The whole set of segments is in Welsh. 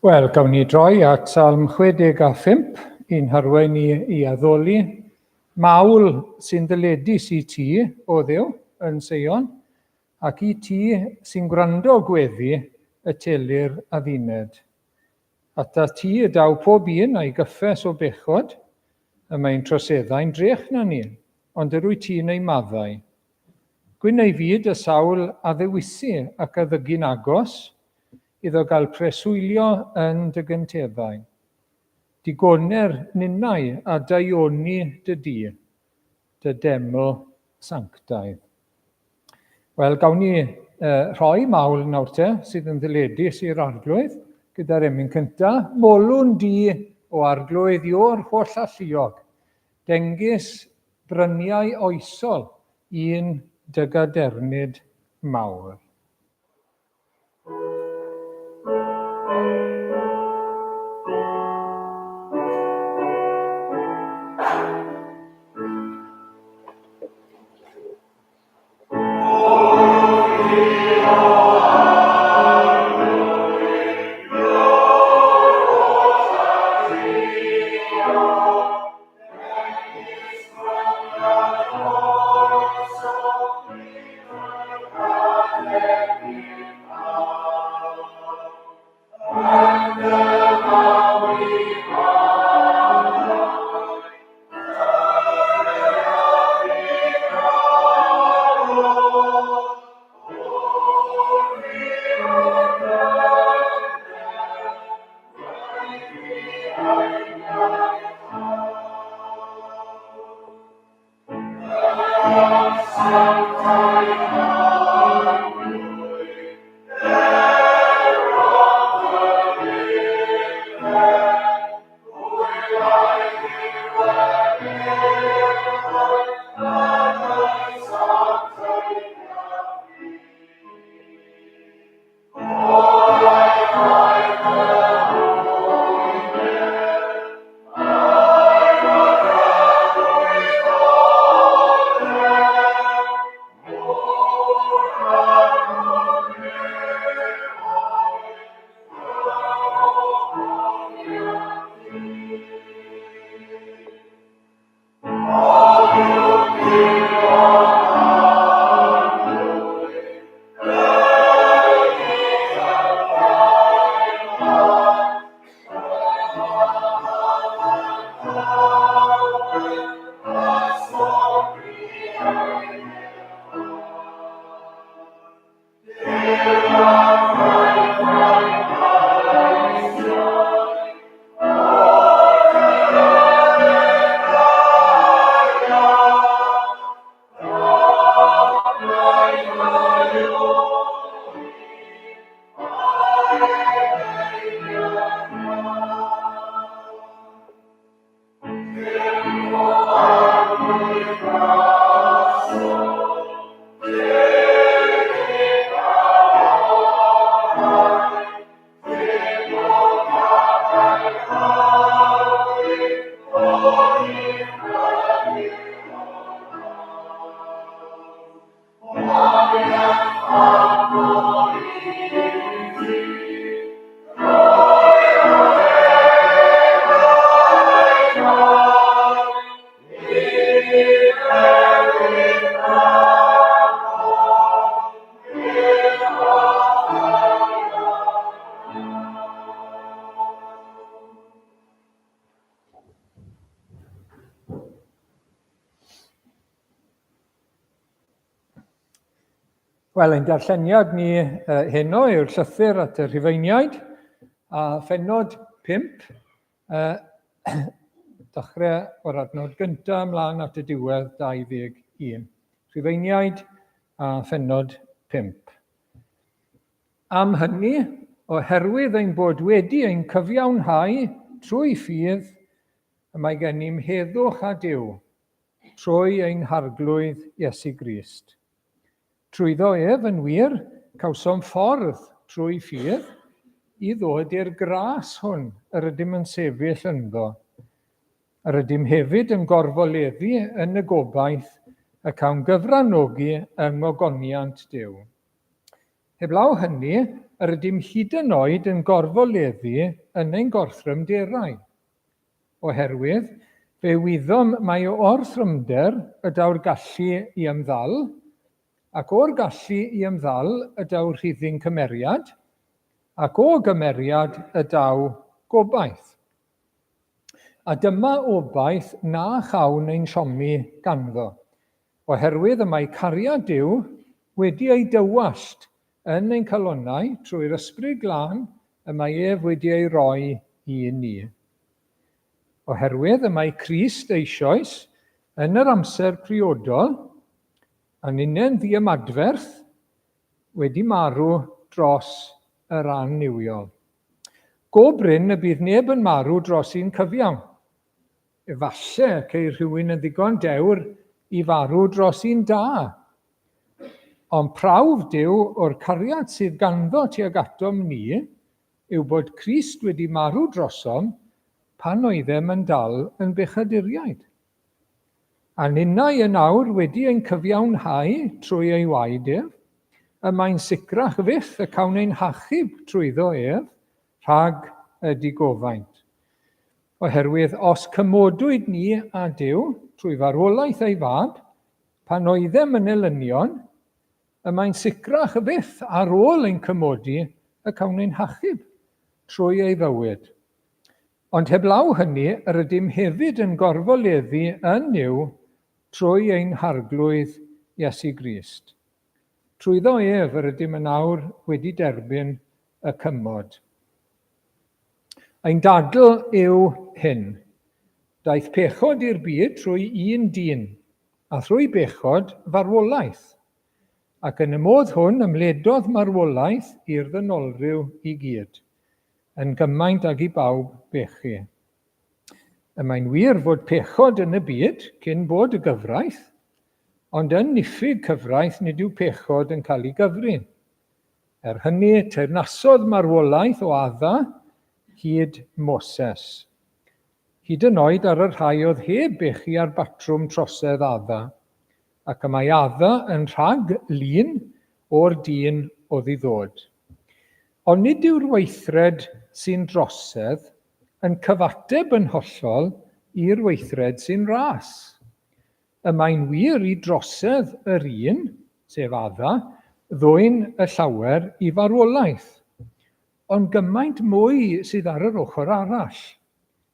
Wel, gawn ni droi at Salm 65 i'n harwain ni i addoli. Mawl sy'n ddyledus i ti, o Dduw, yn Seion, ac i ti sy'n gwrando gweddi y telir adduned. Ata ti y daw pob un a'i gyffes o bechod, y mae'n troseddau'n drech na ni, ond yr wyt ti'n ei maddau. Gwyn ei fyd y sawl a ddewisi ac a ddygi'n agos, iddo gael preswylio yn dy gynteddau. Digoner ninnau a daioni dy di, dy deml sanctaidd. Wel, gawn ni uh, rhoi mawl nawr te, sydd yn ddyledus i'r arglwydd, gyda'r emyn cyntaf. Molwn di o arglwydd io'r holl alluog, dengys bryniau oesol un dy gadernid mawr. Wel, ein darlleniad ni uh, heno yw'r llythyr at y Rhufeiniaid a phenod 5, uh, dechrau o'r adnod gyntaf ymlaen at y diwedd 21. Rhufeiniaid a phenod 5. Am hynny, oherwydd ein bod wedi ein cyfiawnhau trwy ffydd, y mae gennym heddwch â Duw trwy ein Harglwydd Iesu Grist. Trwyddo ef, yn wir, cawsom ffordd trwy ffydd i ddod i'r gras hwn yr ydym yn sefyll ynddo. Yr ydym hefyd yn gorfoleddu yn y gobaith y cawn gyfranogi yng ngogoniant Duw. Heblaw hynny, yr ydym hyd yn oed yn gorfoleddu yn ein gorthrymderau. Oherwydd, fe wyddom mai o orthrymder y daw'r gallu i ymddal, ac o'r gallu i ymddal y daw rhuddin cymeriad, ac o gymeriad y daw gobaith. A dyma obaith na chawn ein siomi ganddo, oherwydd y mae cariad Duw wedi ei dywallt yn ein calonnau trwy'r Ysbryd Glân y mae ef wedi ei roi i ni. Oherwydd y mae Crist eisoes, yn yr amser priodol, a ninnau'n ddiymadferth, wedi marw dros yr annuwiol. Go brin y bydd neb yn marw dros un cyfiawn. Efalle y ceir rhywun yn ddigon dewr i farw dros un da. Ond prawf Duw o'r cariad sydd ganddo tuag atom ni yw bod Crist wedi marw drosom pan oeddem yn dal yn bechaduriaid. A ninnau yn awr wedi ein cyfiawnhau trwy ei waed ef, y mae'n sicrach fyth y cawn ein hachub trwyddo ef rhag y digofaint. Oherwydd os cymodwyd ni â Duw trwy farwolaeth ei Fab, pan oeddem yn elynion, y mae'n sicrach fyth ar ôl ein cymodi y cawn ein hachub trwy ei fywyd. Ond heblaw hynny, yr ydym hefyd yn gorfoleddu yn Nuw trwy ein Harglwydd Iesu Grist. Trwyddo ef yr ydym yn awr wedi derbyn y cymod. Ein dadl yw hyn. Daeth pechod i'r byd trwy un dyn, a thrwy bechod farwolaeth. Ac yn y modd hwn ymledodd marwolaeth i'r ddynolryw i gyd, yn gymaint ag i bawb bechu. Y mae'n wir fod pechod yn y byd cyn bod y gyfraith, ond yn niffyg cyfraith nid yw pechod yn cael ei gyfri. Er hynny, teyrnasodd marwolaeth o Adda hyd Moses. Hyd yn oed ar y rhai oedd heb bechu ar batrwm trosedd Adda, ac y mae Adda yn rhag lun o'r dyn oedd i ddod. Ond nid yw'r weithred sy'n drosedd yn cyfateb yn hollol i'r weithred sy'n ras. Y mae'n wir i drosedd yr un, sef Adda, ddwyn y llawer i farwolaeth. Ond gymaint mwy sydd ar yr ochr arall.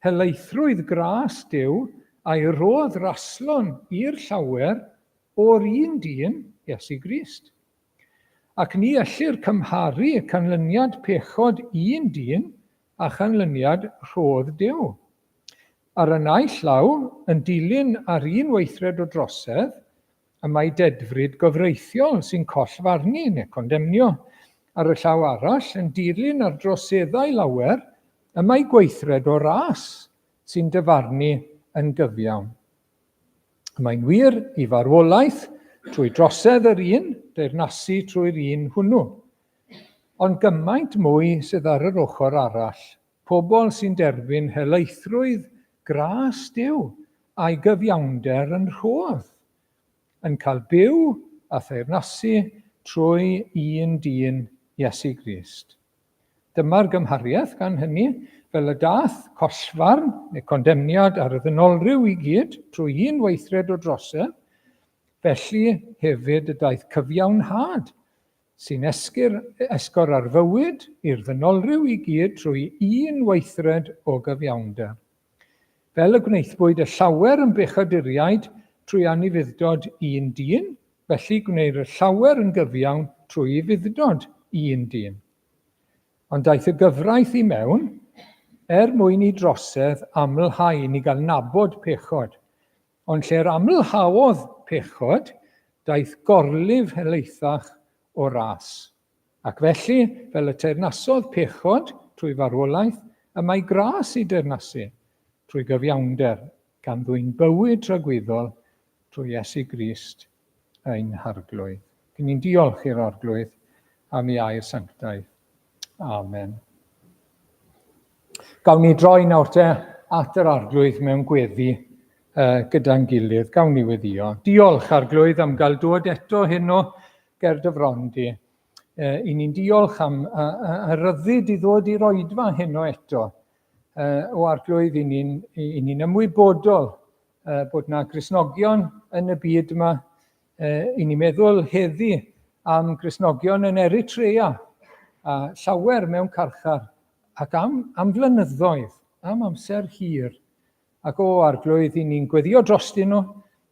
Helaethrwydd gras Duw a'i rodd raslon i'r llawer o'r un dyn, Iesu Grist. Ac ni ellir cymharu canlyniad pechod un dyn â chanlyniad rhodd Duw. Ar y naill law, yn dilyn ar un weithred o drosedd, y mae dedfryd gyfreithiol sy'n collfarnu neu condemnio. Ar y llaw arall, yn dilyn ar droseddau lawer, y mae gweithred o ras sy'n dyfarnu yn gyfiawn. Mae'n wir i farwolaeth trwy drosedd yr un, deyrnasu trwy'r un hwnnw. Ond gymaint mwy sydd ar yr ochr arall, pobl sy'n derbyn helaethrwydd gras Duw a'i gyfiawnder yn rhodd, yn cael byw a theyrnasu trwy un dyn, Iesu Grist. Dyma'r gymhariaeth, gan hynny, fel y daeth collfarn neu condemniad ar y ddynolryw i gyd trwy un weithred o drosedd, felly hefyd y daeth cyfiawnhad sy'n esgyr, esgor ar fywyd i'r ddynolryw i gyd trwy un weithred o gyfiawnder. Fel y gwnaethpwyd y llawer yn bechaduriaid trwy anufudd-dod un dyn, felly gwneir y llawer yn gyfiawn trwy ufudd-dod un dyn. Ond daeth y gyfraith i mewn er mwyn i drosedd amlhau, i ni gael nabod pechod. Ond lle'r amlhaodd pechod, daeth gorlif helaethach o ras. Ac felly, fel y teyrnasodd pechod trwy farwolaeth, y mae gras i deyrnasu trwy gyfiawnder, gan ddwyn bywyd tragwyddol trwy Iesu Grist ein Harglwydd. Dyn ni'n diolch i'r Arglwydd am ei air sanctaidd. Amen. Gawn ni droi nawr te at yr Arglwydd mewn gweddi uh, gyda'n gilydd. Gawn ni weddio. Diolch, Arglwydd, am gael dod eto heno ger dy fron di. I ni'n diolch am y ryddid i ddod i'r oedfa heno eto. O Arglwydd, i ni'n ni ymwybodol bod na Gristnogion yn y byd yma. I ni'n meddwl heddi am Gristnogion yn Eritrea, a llawer mewn carchar, ac am, am flynyddoedd, am amser hir. Ac o, Arglwydd, i ni'n gweddio drostyn nhw,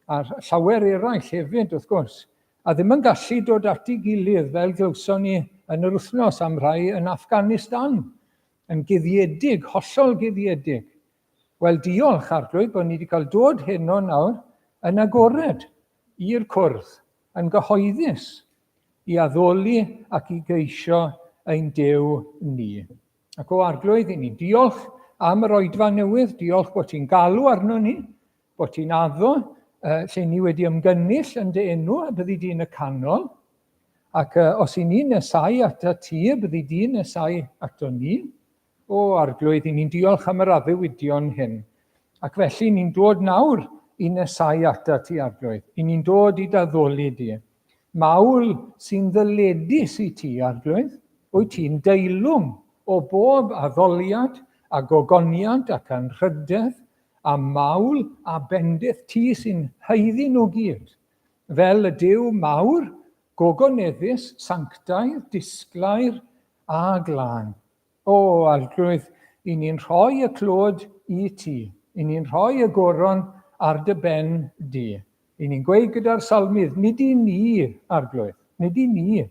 a llawer eraill hefyd, wrth gwrs, a ddim yn gallu dod at ei gilydd fel glywson ni yn yr wythnos am rhai yn Afghanistan, yn guddiedig, hollol guddiedig. Wel, diolch, Arglwydd, bod ni wedi cael dod heno nawr yn agored i'r cwrdd, yn gyhoeddus, i addoli ac i geisio ein Duw ni. Ac o Arglwydd, i ni diolch am yr oedfa newydd, diolch bod ti'n galw arno ni, bod ti'n addo uh, lle ni wedi ymgynnull yn dy enw a byddi di'n y canol. Ac uh, os i ni'n nesau ato ti, byddi di'n nesau ato ni. O Arglwydd, i ni'n diolch am yr addewidion hyn. Ac felly ni'n dod nawr i nesau ato ti, Arglwydd. I ni'n dod i daddoli di. Mawl sy'n ddyledus i ti, Arglwydd, wyt ti'n deilwng o bob addoliad a gogoniant ac anrhydedd, a mawl a bendith ti sy'n haeddu nhw gyd, fel y Duw mawr, gogoneddus, sanctaidd, disglair a glân. O, Arglwydd, i ni'n rhoi y clod i ti. I ni'n rhoi y goron ar dy ben di. I ni'n gweud gyda'r salmydd, nid i ni, Arglwydd, nid i ni,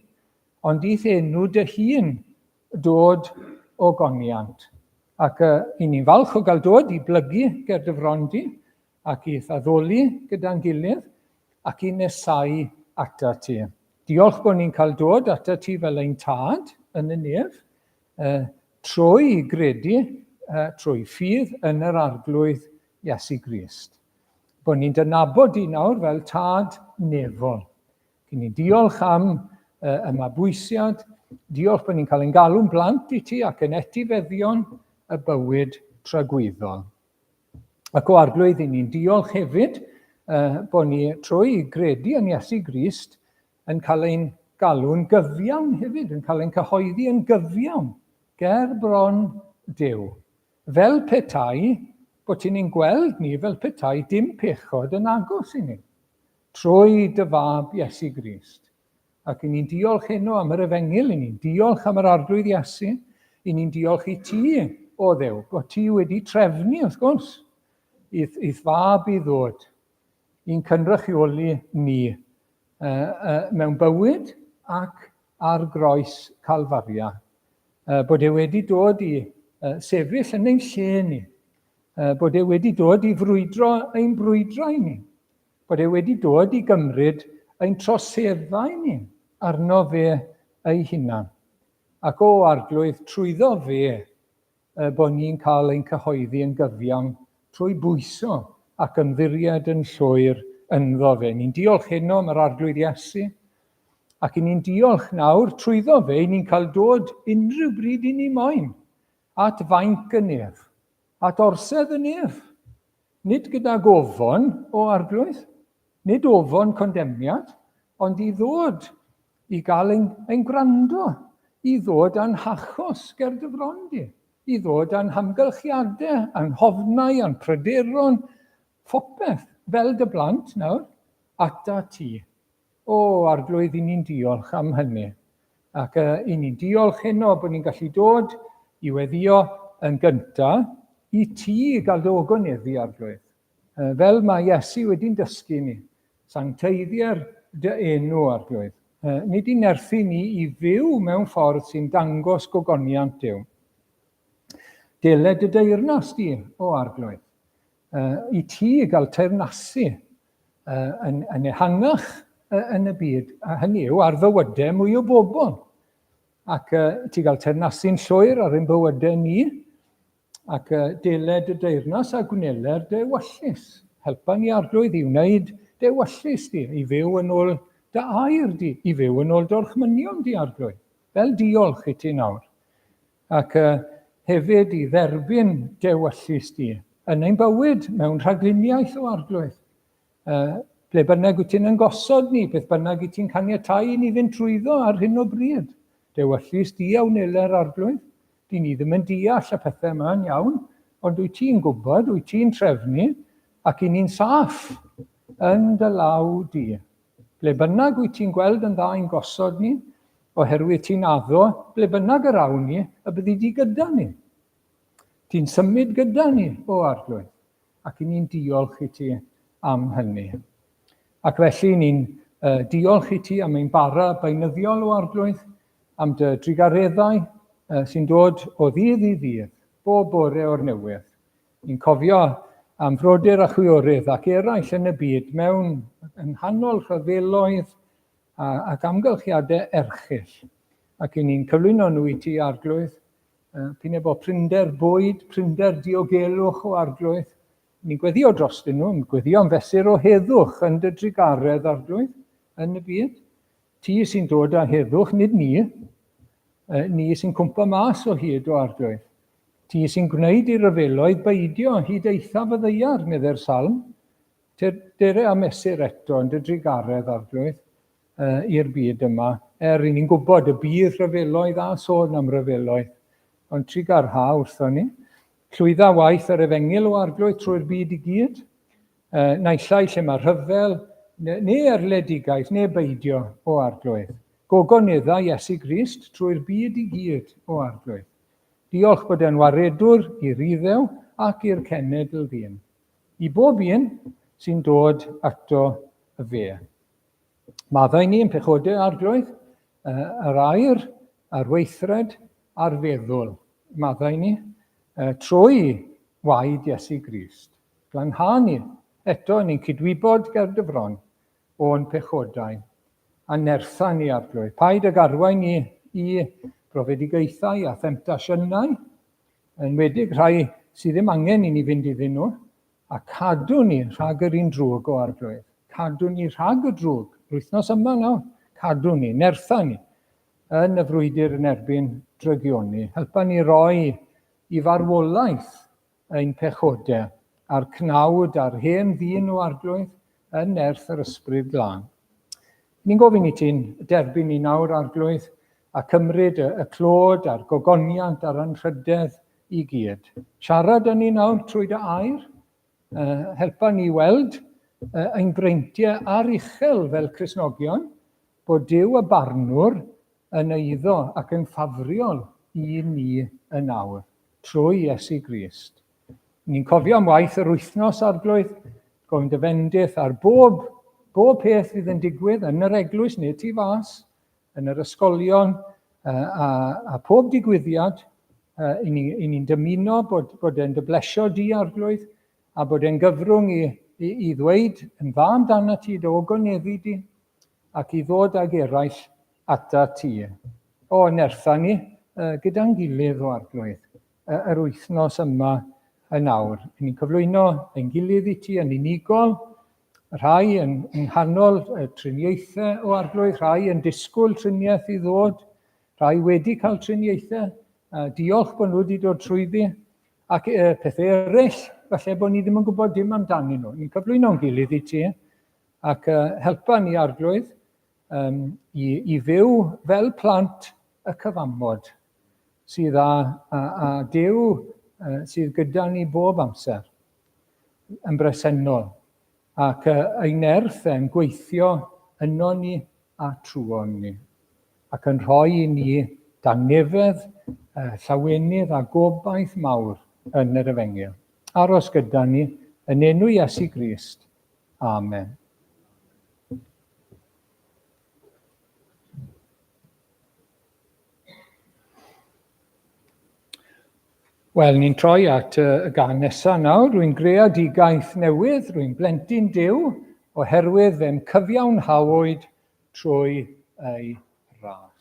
ond i'th enw dy hun dod o goniant. Ac uh, i ni'n falch o gael dod i blygu ger dy fron di, ac i'th addoli gyda'n gilydd, ac i nesau ata ti. Diolch bod ni'n cael dod ata ti fel ein tad yn y nef, uh, trwy gredu, uh, trwy ffydd yn yr Arglwydd Iesu Grist. Bod ni'n dynabod di nawr fel tad nefol. Cyn ni diolch am uh, y mabwysiad, diolch bod ni'n cael ein galw'n blant i ti ac yn etifeddion y bywyd tragwyddol. Ac o Arglwydd, i ni'n diolch hefyd uh, bod ni trwy gredu yn Iesu Grist yn cael ein galw'n gyfiawn hefyd, yn cael ein cyhoeddi yn gyfiawn ger bron Duw. Fel petai bod ti'n ein gweld ni fel petai dim pechod yn agos i ni, trwy dy fab Iesu Grist. Ac i ni'n diolch heno am yr efengyl, i ni'n diolch am yr Arglwydd Iesu, i ni'n diolch i ti, o Ddew, bod ti wedi trefnu, wrth gwrs, i'th, i'th fab i ddod i'n cynrychioli ni uh, uh, mewn bywyd ac ar groes Calfaria. Uh, bod e wedi dod i uh, sefyll yn ein lle ni. Uh, bod e wedi dod i frwydro ein brwydrau ni. Bod e wedi dod i gymryd ein troseddau ni arno fe ei hunan. Ac o Arglwydd, trwyddo fe, bod ni'n cael ein cyhoeddi yn gyfiawn trwy bwyso ac ymddiried yn llwyr ynddo fe. Ni'n diolch heno am yr Arglwydd Iesu, ac i ni'n diolch nawr trwyddo fe, i ni'n cael dod unrhyw bryd i ni moyn at fainc y nef, at orsedd y nef. Nid gydag ofon, o Arglwydd, nid ofon condemniad, ond i ddod i gael ein, ein gwrando, i ddod â'n hachos ger dy fron di, i ddod â'n hamgylchiadau, a'n hofnau, a'n pryderon, phopeth, fel dy blant nawr, ata ti. O, Arglwydd, i ni'n diolch am hynny. Ac uh, i ni'n diolch heno bod ni'n gallu dod i weddio yn gyntaf i ti gael dy ogoneddu, Arglwydd. Uh, fel mae Iesu wedi'n dysgu ni, sancteiddier dy enw, Arglwydd. Uh, nid i nerthu ni i fyw mewn ffordd sy'n dangos gogoniant Duw. Dele dy deyrnas di, o Arglwydd. Uh, I ti gael teyrnasu uh, yn, yn ehangach uh, yn y byd, a hynny yw ar fywydau mwy o bobl. Ac uh, ti gael teyrnasu'n llwyr ar ein bywydau ni, ac uh, dele dy deyrnas a gwneler dy ewyllys. Helpa ni Arglwydd i wneud dy ewyllys di, i fyw yn ôl dy air di, i fyw yn ôl dy orchmynion di, Arglwydd. Fel diolch i ti nawr. Ac uh, hefyd i dderbyn dy ewyllys di yn ein bywyd mewn rhagluniaeth o Arglwydd. Uh, ble bynnag wyt ti'n yn gosod ni, beth bynnag wyt ti'n caniatau i ni fynd trwyddo ar hyn o bryd. Dewyllys di a wneler Arglwydd. Dyn ni ddim yn deall y pethau yma yn iawn, ond wyt ti'n gwybod, wyt ti'n trefnu, ac i ni'n saff yn dy law di. Ble bynnag wyt ti'n gweld yn dda i'n gosod ni, oherwydd ti'n addo, ble bynnag yr awn ni, y byddi di gyda ni. Ti'n symud gyda ni, o Arglwydd, ac i ni'n diolch i ti am hynny. Ac felly ni'n uh, diolch i ti am ein bara beunyddiol o Arglwydd, am dy drugareddau uh, sy'n dod o ddydd i ddydd, bob bore o'r newydd. Ni'n cofio am frodyr a chwiorydd ac eraill yn y byd mewn yng nghanol rhyfeloedd ac amgylchiadau erchyll. Ac i ni'n cyflwyno nhw i ti, Arglwydd, p'un ai bo prinder bwyd, prinder diogelwch o Arglwydd, ni'n gweddio drostyn nhw, yn gweddio am fesur o heddwch yn dy drugaredd, Arglwydd, yn y byd. Ti sy'n dod â heddwch, nid ni. Ni sy'n cwmpa mas o hyd o Arglwydd. Ti sy'n gwneud i ryfeloedd beidio hyd eithaf y ddaear, meddai'r salm. Dere a mesur eto yn dy drugaredd, Arglwydd, i'r byd yma, er i ni'n gwybod y bydd rhyfeloedd a sôn am ryfeloedd, ond trugarha wrthon ni. Llwydda waith yr efengyl o Arglwydd trwy'r byd i gyd, naill ai lle mae rhyfel, neu erledigaeth, neu beidio o Arglwydd. Gogonedda Iesu Grist trwy'r byd i gyd o Arglwydd. Diolch bod e'n waredwr i'r Iddew ac i'r cenedl ddyn. I bob un sy'n dod ato fe. Maddau ni yn pechodau Arglwydd, yr air, a'r weithred, a'r feddwl. Maddau ni trwy waed Iesu Grist. Glanha ni eto yn ein cydwybod ger dy fron o'n pechodau, a nertha ni, Arglwydd. Paid ag arwain ni i brofedigaethau a themtasiynau, yn enwedig rhai sydd ddim angen i ni fynd iddyn nhw, a cadw ni rhag yr un drwg o Arglwydd. Cadw ni rhag y drwg. Yr wythnos yma nawr, cadw ni, nertha ni yn y frwydr yn erbyn drygioni. Helpa ni roi i farwolaeth ein pechodau, a'r cnawd a'r hen ddyn o Arglwydd yn nerth yr Ysbryd Glân. Ni'n gofyn i ti'n derbyn ni nawr, Arglwydd, a cymryd y, y clod a'r gogoniant a'r anrhydedd i gyd. Siarad â ni nawr trwy dy air, helpa ni weld ein breintiau ar uchel fel Cristnogion, bod Duw y barnwr yn eiddo ac yn ffafriol i ni yn awr, trwy Iesu Grist. Ni'n cofio am waith yr wythnos, Arglwydd, gofyn dy fendith ar bob, bob peth fydd yn digwydd yn yr eglwys neu tu fas, yn yr ysgolion, a, a, a pob digwyddiad, i ni'n ni dymuno bod, bod e'n dy blesio di, Arglwydd, a bod e'n gyfrwng i, i, i ddweud yn dda amdano ti, dy ogoneddu di, ac i ddod ag eraill ata ti. O, nertha ni gyda'n gilydd o Arglwydd yr wythnos yma yn awr. Ni'n cyflwyno ein gilydd i ti yn unigol, rhai yn nghanol y triniaethau o Arglwydd, rhai yn disgwyl triniaeth i ddod, rhai wedi cael triniaethau, diolch bod nhw wedi dod trwyddi, ac pethau eraill, falle bod ni ddim yn gwybod dim amdanyn nhw. Ni'n cyflwyno'n gilydd i ti, ac helpa ni Arglwydd um, i, i fyw fel plant y cyfamod sydd â, a, a Duw uh, sydd gyda ni bob amser yn bresennol ac uh, ei nerth e'n gweithio yno ni a trwon ni ac yn rhoi i ni dangnefedd, uh, llawenydd a gobaith mawr yn yr efengyl. Aros gyda ni yn enw Iesu Grist. Amen. Wel, ni'n troi at y gan nesaf nawr. Rwy'n greadigaeth newydd, rwy'n blentyn Duw, oherwydd fe'm cyfiawnhawyd trwy ei ras.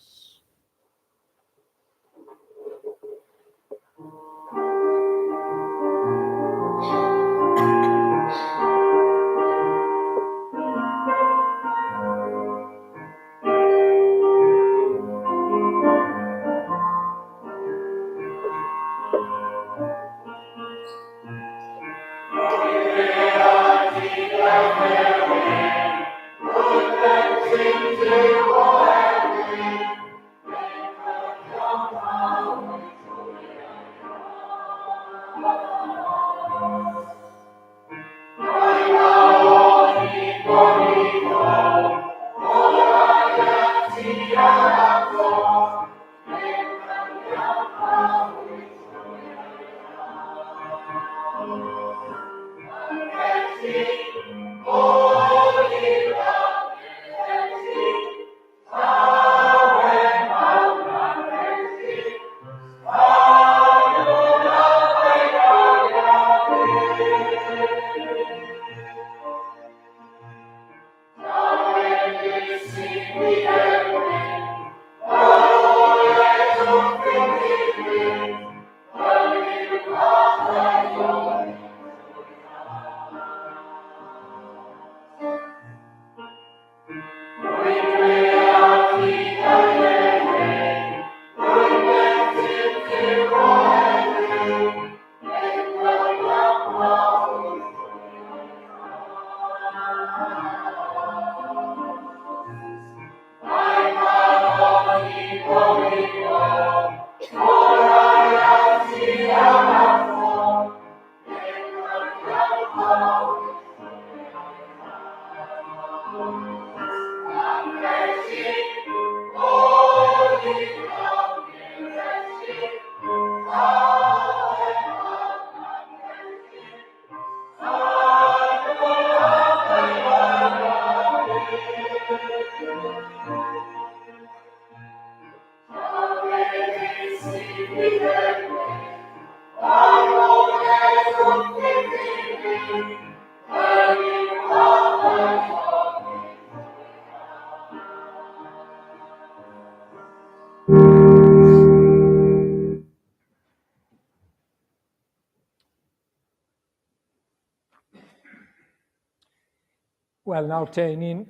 Wel, nawr te, ni'n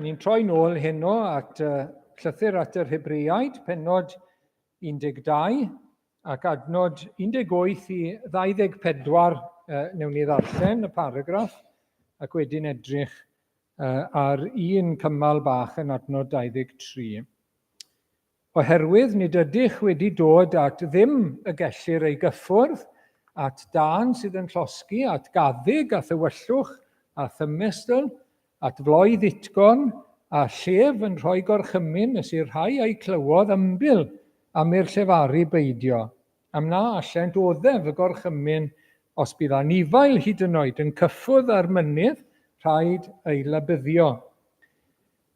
ni troi nôl heno at llythyr at yr Hebreaid, pennod 12 ac adnod 18 i 24 newn ni ddarllen y paragraff ac wedyn edrych ar un cymal bach yn adnod 23. Oherwydd nid ydych wedi dod at ddim y gellir ei gyffwrdd, at dân sydd yn llosgi, at gaddug a thywyllwch a thymestl, at floedd utgorn, a llef yn rhoi gorchymyn nes i'r rhai a'i clywodd ymbil am i'r llefaru beidio, am na allent oddef y gorchymyn os bydd anifail hyd yn oed yn cyffwrdd â'r mynydd, rhaid ei labyddio.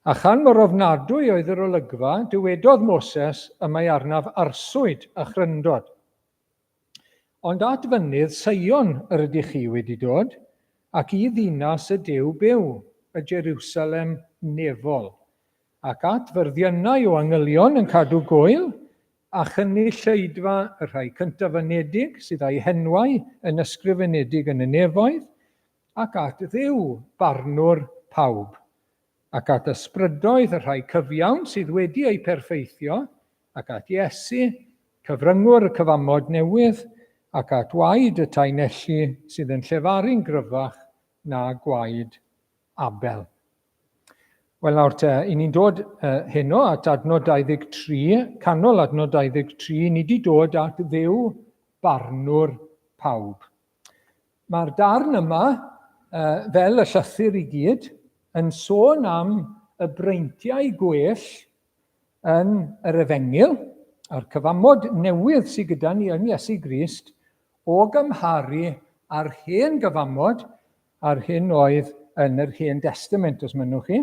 A chan mor ofnadwy oedd yr olygfa, dywedodd Moses, Y mae arnaf arswyd a chryndod. Ond at fynydd Seion yr ydych chi wedi dod, ac i ddinas y Duw byw, y Jerusalem nefol, ac at fyrddiynau o angylion yn cadw gŵyl, a chynulleidfa y rhai cyntaf-anedig sydd â'u henwau yn ysgrifenedig yn y nefoedd, ac at Dduw, barnwr pawb, ac at ysbrydoedd y rhai cyfiawn sydd wedi eu perffeithio, ac at Iesu, cyfryngwr y cyfamod newydd, ac at waed y taenelli sydd yn llefaru'n gryfach na gwaed Abel. Wel nawr te, i ni'n dod uh, heno at adnod 23, canol adnod 23, ni wedi dod at Dduw barnwr pawb. Mae'r darn yma, fel y llythyr i gyd, yn sôn am y breintiau gwell yn yr Efengyl a'r cyfamod newydd sydd gyda ni yn Iesu Grist o gymharu â'r hen gyfamod a'r hyn oedd yn yr Hen Destament, os mynnwch chi.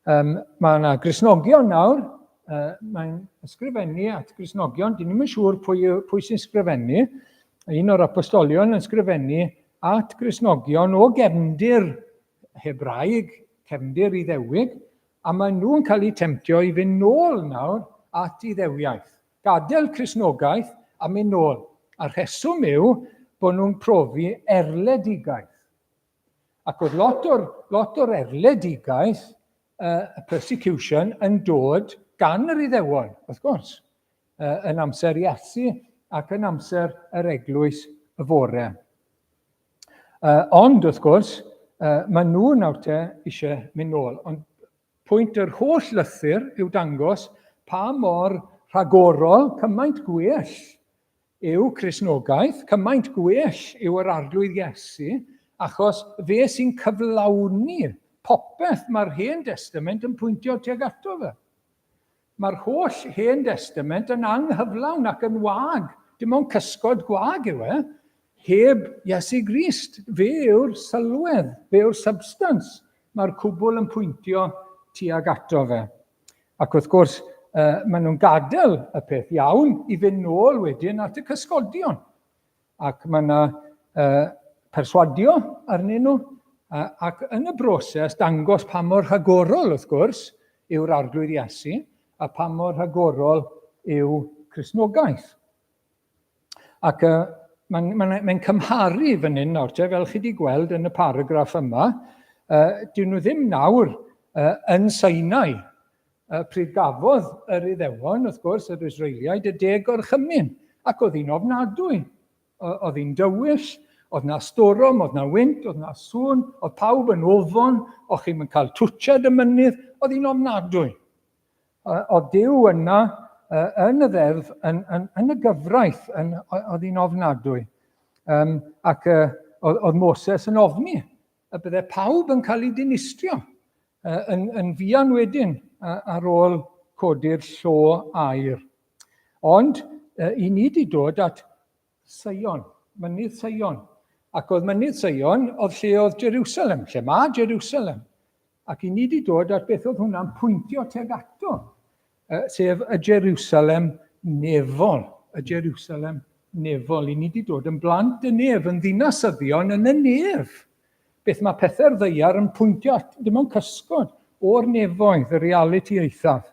Um, mae yna Gristnogion nawr, mae'n ysgrifennu at Gristnogion, dyn ni'n siŵr pwy, pwy sy'n sgrifennu. Un o'r apostolion yn sgrifennu at Gristnogion o gefndir Hebraeg, cefndir Iddewig, a maen nhw'n cael eu temtio i fynd nôl nawr at Iddewiaeth. Gadael Cristnogaeth a mynd nôl. A'r rheswm yw bod nhw'n profi erledigaeth. Ac oedd lot o'r, lot o'r erledigaeth, uh, persecution, yn dod gan yr Iddewon, wrth gwrs, uh, yn amser Iesu ac yn amser yr eglwys y fore. Uh, ond, wrth gwrs, uh, maen nhw nawr te eisiau mynd nôl. Ond pwynt yr holl lythyr yw dangos pa mor rhagorol, cymaint gwell yw Cristnogaeth, cymaint gwell yw yr Arglwydd Iesu, achos fe sy'n cyflawni popeth mae'r Hen Destament yn pwyntio tuag ato fe. Mae'r holl Hen Destament yn anghyflawn ac yn wag, dim ond cysgod gwag yw e, heb Iesu Grist. Fe yw'r sylwedd, fe yw'r substance, mae'r cwbl yn pwyntio tuag ato fe. Ac wrth gwrs, uh, maen nhw'n gadael y peth iawn i fynd nôl wedyn at y cysgodion. Ac mae yna uh, perswadio arnyn nhw, uh, ac yn y broses dangos pa mor rhagorol, wrth gwrs, yw'r Arglwydd Iesu, a pa mor rhagorol yw Cristnogaeth. Ac uh, mae'n mae, mae cymharu fan hyn nawr te, fel chi wedi gweld yn y paragraff yma, uh, dyn nhw ddim nawr uh, yn Sinai, uh, pryd gafodd yr Iddewon, wrth gwrs, yr Israeliaid, y deg gorchymyn, ac oedd hi'n ofnadwy. Oedd hi'n dywyll, oedd na storom, oedd na wynt, oedd na sŵn, oedd pawb yn ofon, o'ch chi'n cael twtsiad y mynydd, oedd hi'n ofnadwy. Oedd Duw yna yn y ddeddf, yn, yn, yn y gyfraith, yn, oedd hi'n ofnadwy. Um, ac uh, oedd, oedd Moses yn ofni y bydde pawb yn cael ei dinistrio uh, yn, yn fuan wedyn uh, ar ôl codi'r llo aur. Ond i ni wedi dod at Seion, mynydd Seion. Ac oedd mynydd Seion, oedd lle oedd Jerusalem, lle mae Jerusalem. Ac i ni wedi dod at beth oedd hwnna'n pwyntio tuag ato, sef y Jerusalem nefol, y Jerusalem nefol. I ni wedi dod yn blant y nef, yn ddinasyddion yn y nef. Beth mae pethau'r ddaear yn pwyntio at, dim ond cysgod o'r nefoedd, y realiti eithaf.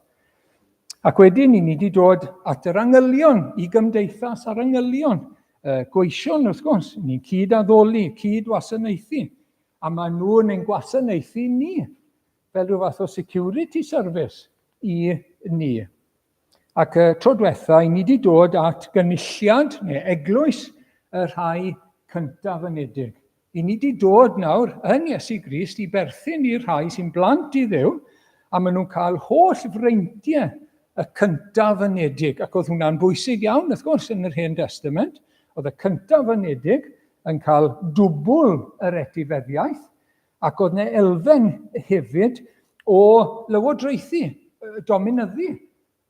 Ac wedyn, i ni wedi dod at yr angylion, i gymdeithas a'r angylion. Gweision, wrth gwrs, ni'n cyd-addoli, cyd-wasanaethu, a maen nhw'n ein gwasanaethu ni, fel rhyw fath o security service i ni. Ac y tro diwetha, i ni wedi dod at gynulliad neu eglwys y rhai cyntaf anedig. I ni wedi dod nawr yn Iesu Grist i berthyn i'r rhai sy'n blant i Dduw, a maen nhw'n cael holl freintiau y cyntaf anedig. Ac oedd hwnna'n bwysig iawn, wrth gwrs, yn yr Hen Testament. Oedd y cyntaf anedig yn cael dwbl yr etifeddiaeth, Ac oedd 'na elfen hefyd o lywodraethu, dominyddu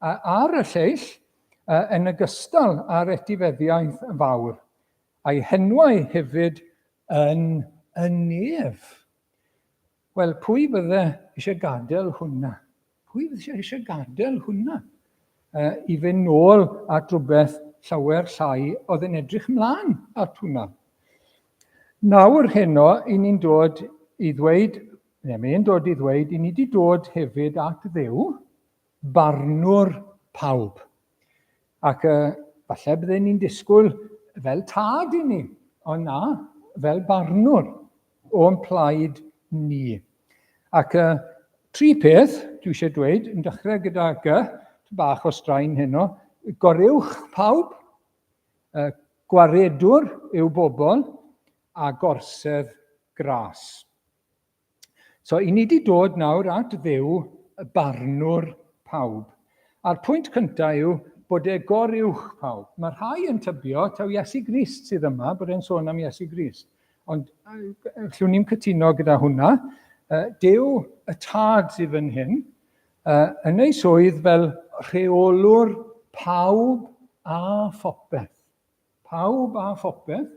ar y lleill yn ogystal â'r etifeddiaeth fawr, a'i henwau hefyd yn y nef. Wel, pwy fydde eisiau gadael hwnna? Pwy fydde eisiau gadael hwnna i fynd nôl at rhywbeth llawer llai oedd yn edrych mlaen at hwnna? Nawr heno, i ni'n dod i ddweud, neu mae'n dod i ddweud, i ni wedi dod hefyd at Dduw, barnwr pawb. Ac falle bydden ni'n disgwyl fel tad i ni, ond na, fel barnwr o'n plaid ni. Ac tri peth dwi eisiau dweud, yn dechrau gyda G, bach o straen heno, goruwch pawb, gwaredwr yw bobl, a gorsedd gras. So, i ni wedi dod nawr at Dduw, y barnwr pawb. A'r pwynt cyntaf yw bod e goruwch pawb. Mae rhai yn tybio taw Iesu Grist sydd yma, bod e'n sôn am Iesu Grist. Ond allwn ni'm cytuno gyda hwnna. Duw y Tad sydd fan hyn, yn ei swydd fel rheolwr pawb a phopeth. Pawb a phopeth,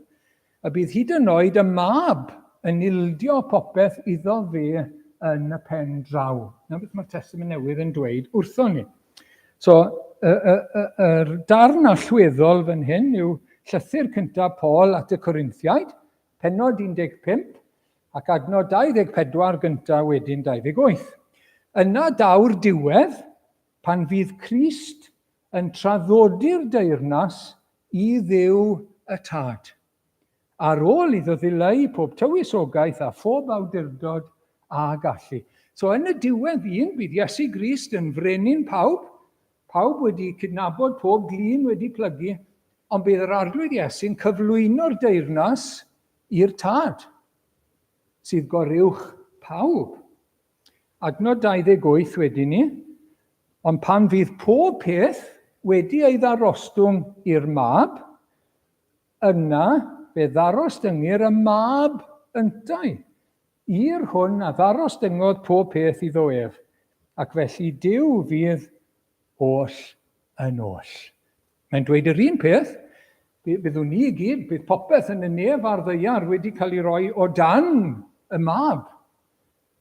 y bydd hyd yn oed y mab yn ildio popeth iddo fe yn y pen draw. Na beth mae'r Testament Newydd yn dweud wrthon ni. So, y, y, y, yr darn allweddol fan hyn yw llythyr cyntaf Paul at y Corinthiaid, pennod 15, ac adnod 24 gyntaf wedyn 28. Yna daw'r diwedd, pan fydd Crist yn traddodi'r deyrnas i Dduw y Tad, ar ôl iddo ddileu pob tywysogaeth a phob awdurdod a gallu. So yn y diwedd un, bydd Iesu Grist yn frenin pawb, pawb wedi cydnabod, pob glin wedi plygu, ond bydd yr Arglwydd Iesu'n cyflwyno'r deyrnas i'r Tad, sydd goruwch pawb. Adnod 28 wedyn ni, Ond pan fydd pob peth wedi ei ddarostwng i'r Mab, yna fe ddarostyngir y Mab yntau, i'r hwn a ddarostyngodd pob peth iddo ef, ac felly Duw fydd oll yn oll. Mae'n dweud yr un peth, byddwn ni i gyd, bydd popeth yn y nef a'r ddaear wedi cael ei roi o dan y Mab.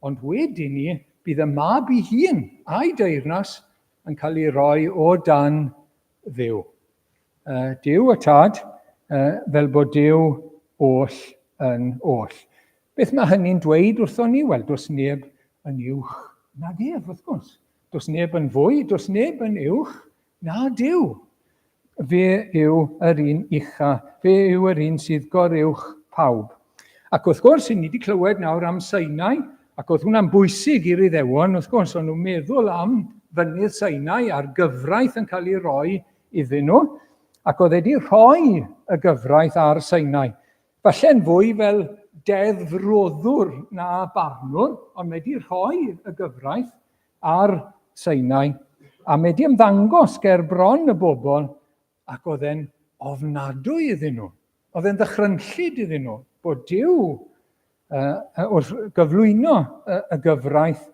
Ond wedi 'ny, bydd y Mab ei hun a'i deyrnas yn cael ei roi o dan Dduw. Duw y Tad, fel bod Duw oll yn oll. Beth mae hynny'n dweud wrthon ni? Wel, does neb yn uwch nag ef, wrth gwrs. Does neb yn fwy, does neb yn uwch na Duw. Fe yw yr un ucha, fe yw yr un sydd goruwch pawb. Ac wrth gwrs, ni wedi clywed nawr am Sinai, ac oedd hwnna'n bwysig i'r Iddewon, wrth gwrs, o'n nhw'n meddwl am fynydd Sinai a'r gyfraith yn cael ei roi iddyn nhw, ac oedd wedi rhoi y gyfraith ar Sinai. Falle'n fwy fel deddfroddwr na barnwr, ond mae wedi rhoi y gyfraith ar Sinai, a mae wedi ymddangos ger bron y bobl, ac oedd e'n ofnadwy iddyn nhw. Oedd e'n ddychrynllyd iddyn nhw bod Duw wrth gyflwyno y gyfraith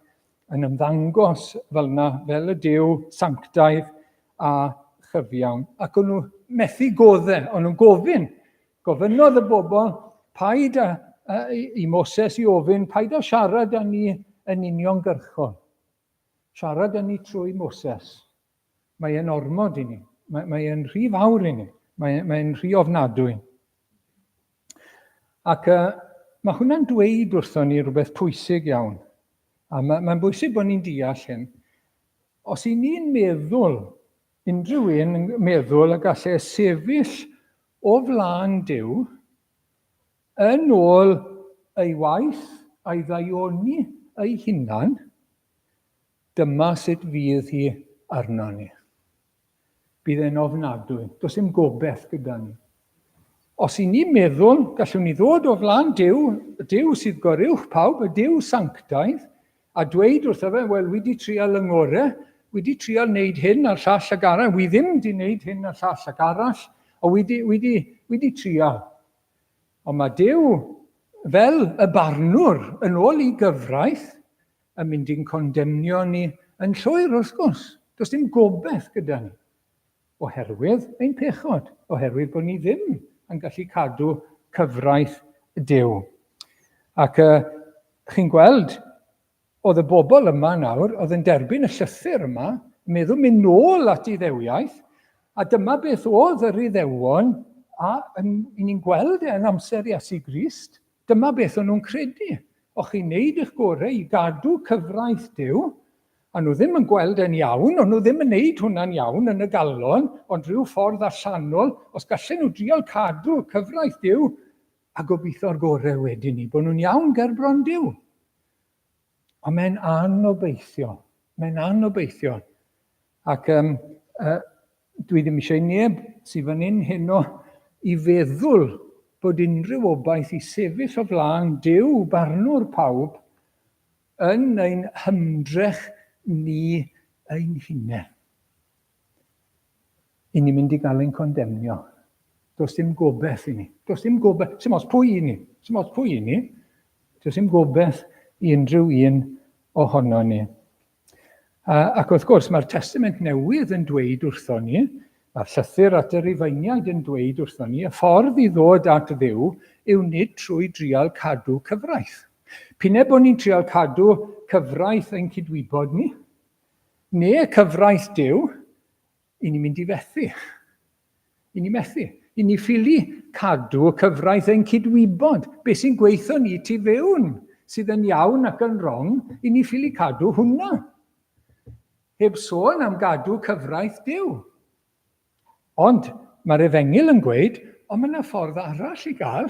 yn ymddangos fel yna, fel y Duw sanctaidd a chyfiawn. Ac o'n nhw methu godde, o'n nhw'n gofyn. Gofynnodd y bobl, paid a, a, i Moses i ofyn, paid â siarad â ni yn uniongyrchol. Siarad â ni trwy Moses. Mae e'n ormod i ni. Mae, mae e'n rhy fawr i ni. Mae, mae e'n rhy ofnadwy. Ac uh, mae hwnna'n dweud wrthon ni rhywbeth pwysig iawn. A mae'n mae bwysig bod ni'n deall hyn. Os i ni'n meddwl, unrhyw un yn meddwl y gallai sefyll o flaen Duw yn ôl ei waith a'i ddaioni ei hunan, dyma sut fydd hi arno ni. Bydd e'n ofnadwy. Does dim gobeith gyda ni. Os i ni'n meddwl, gallwn ni ddod o flaen Duw, y Duw sydd goruwch pawb, y Duw sanctaidd, a dweud wrtho fe, wel, wi di trial yng ngore, wi di trial wneud hyn a'r llall ag arall, wi ddim di wneud hyn a'r llall ag arall, ond wi di, wi di, wi di trial. Ond mae Duw, fel y barnwr, yn ôl i gyfraith, yn mynd i'n condemnio ni yn llwyr, wrth gwrs. Does dim gobeith gyda ni. Oherwydd ein pechod, oherwydd bod ni ddim yn gallu cadw cyfraith Duw. Ac uh, chi'n gweld, oedd y bobl yma nawr, oedd yn derbyn y llythyr yma, yn meddwl mynd nôl at Iddewiaeth, a dyma beth oedd yr Iddewon, a yn, i ni'n gweld e yn amser Iesu Grist, Dyma beth o'n nhw'n credu. O'ch chi'n neud eich gorau i gadw cyfraith Duw, a nhw ddim yn gweld e'n iawn, o'n nhw ddim yn neud hwnna'n iawn yn y galon, ond rhyw ffordd allanol, os gallen nhw drial cadw cyfraith Duw, a gobeithio'r gorau wedyn ni, bod nhw'n iawn ger bron Duw. Ond mae'n anobeithiol. Mae'n anobeithiol. Ac um, uh, dwi ddim eisiau neb sydd fan hyn heno i feddwl bod unrhyw obaith i sefyll o flaen Duw, barnwr pawb, yn ein hymdrech ni ein hunain. I ni'n mynd i gael ein condemnio. Does dim gobeith i ni. Does dim gobeith. Sim ots pwy i ni. Sim ots pwy i ni. Does dim gobeith i unrhyw un ohono ni. Ac wrth gwrs, mae'r Testament Newydd yn dweud wrtho ni, mae'r llythyr at y Rufeiniaid yn dweud wrtho ni, y ffordd i ddod at Dduw yw nid trwy drial cadw cyfraith. P'un bod ni'n trial cadw cyfraith ein cydwybod ni, neu cyfraith Duw, i ni'n mynd i fethu. I ni methu. I ni ffili cadw cyfraith ein cydwybod. Be sy'n gweithio ni tu fewn, sydd yn iawn ac yn wrong, i ni ffili cadw hwnna. Heb sôn am gadw cyfraith Duw. Ond mae'r efengyl yn gweud, ond mae yna ffordd arall i gael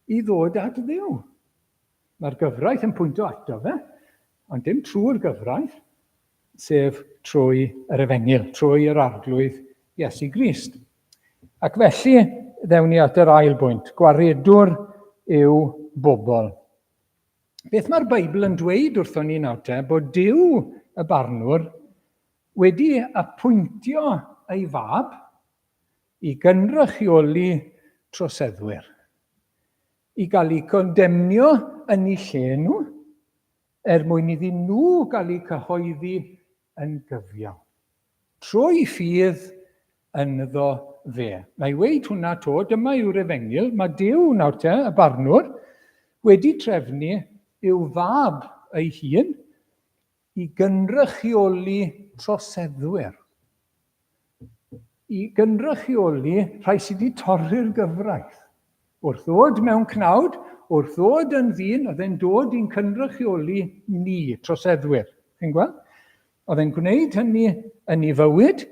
i ddod at Dduw. Mae'r gyfraith yn pwynto ato fe, ond dim trwy'r gyfraith, sef trwy yr efengyl, trwy yr Arglwydd Iesu Grist. Ac felly, ddewn ni at yr ail bwynt, gwaredwr yw bobl. Beth mae'r Beibl yn dweud wrthon ni nawr te, bod Duw y barnwr wedi apwyntio ei fab i gynrychioli troseddwyr, i gael eu condemnio yn eu lle nhw, er mwyn iddyn nhw gael eu cyhoeddi yn gyfiawn. Trwy ffydd ynddo fe. Na i weud hwnna to, dyma yw'r efengyl, mae Duw nawr te, y barnwr, wedi trefnu i'w fab ei hun i gynrychioli troseddwyr. I gynrychioli rhai sydd wedi torri'r gyfraith. Wrth ddod mewn cnawd, wrth ddod yn ddyn, oedd e'n dod i'n cynrychioli ni, troseddwyr. Chi'n gweld? Oedd e'n gwneud hynny yn ei fywyd,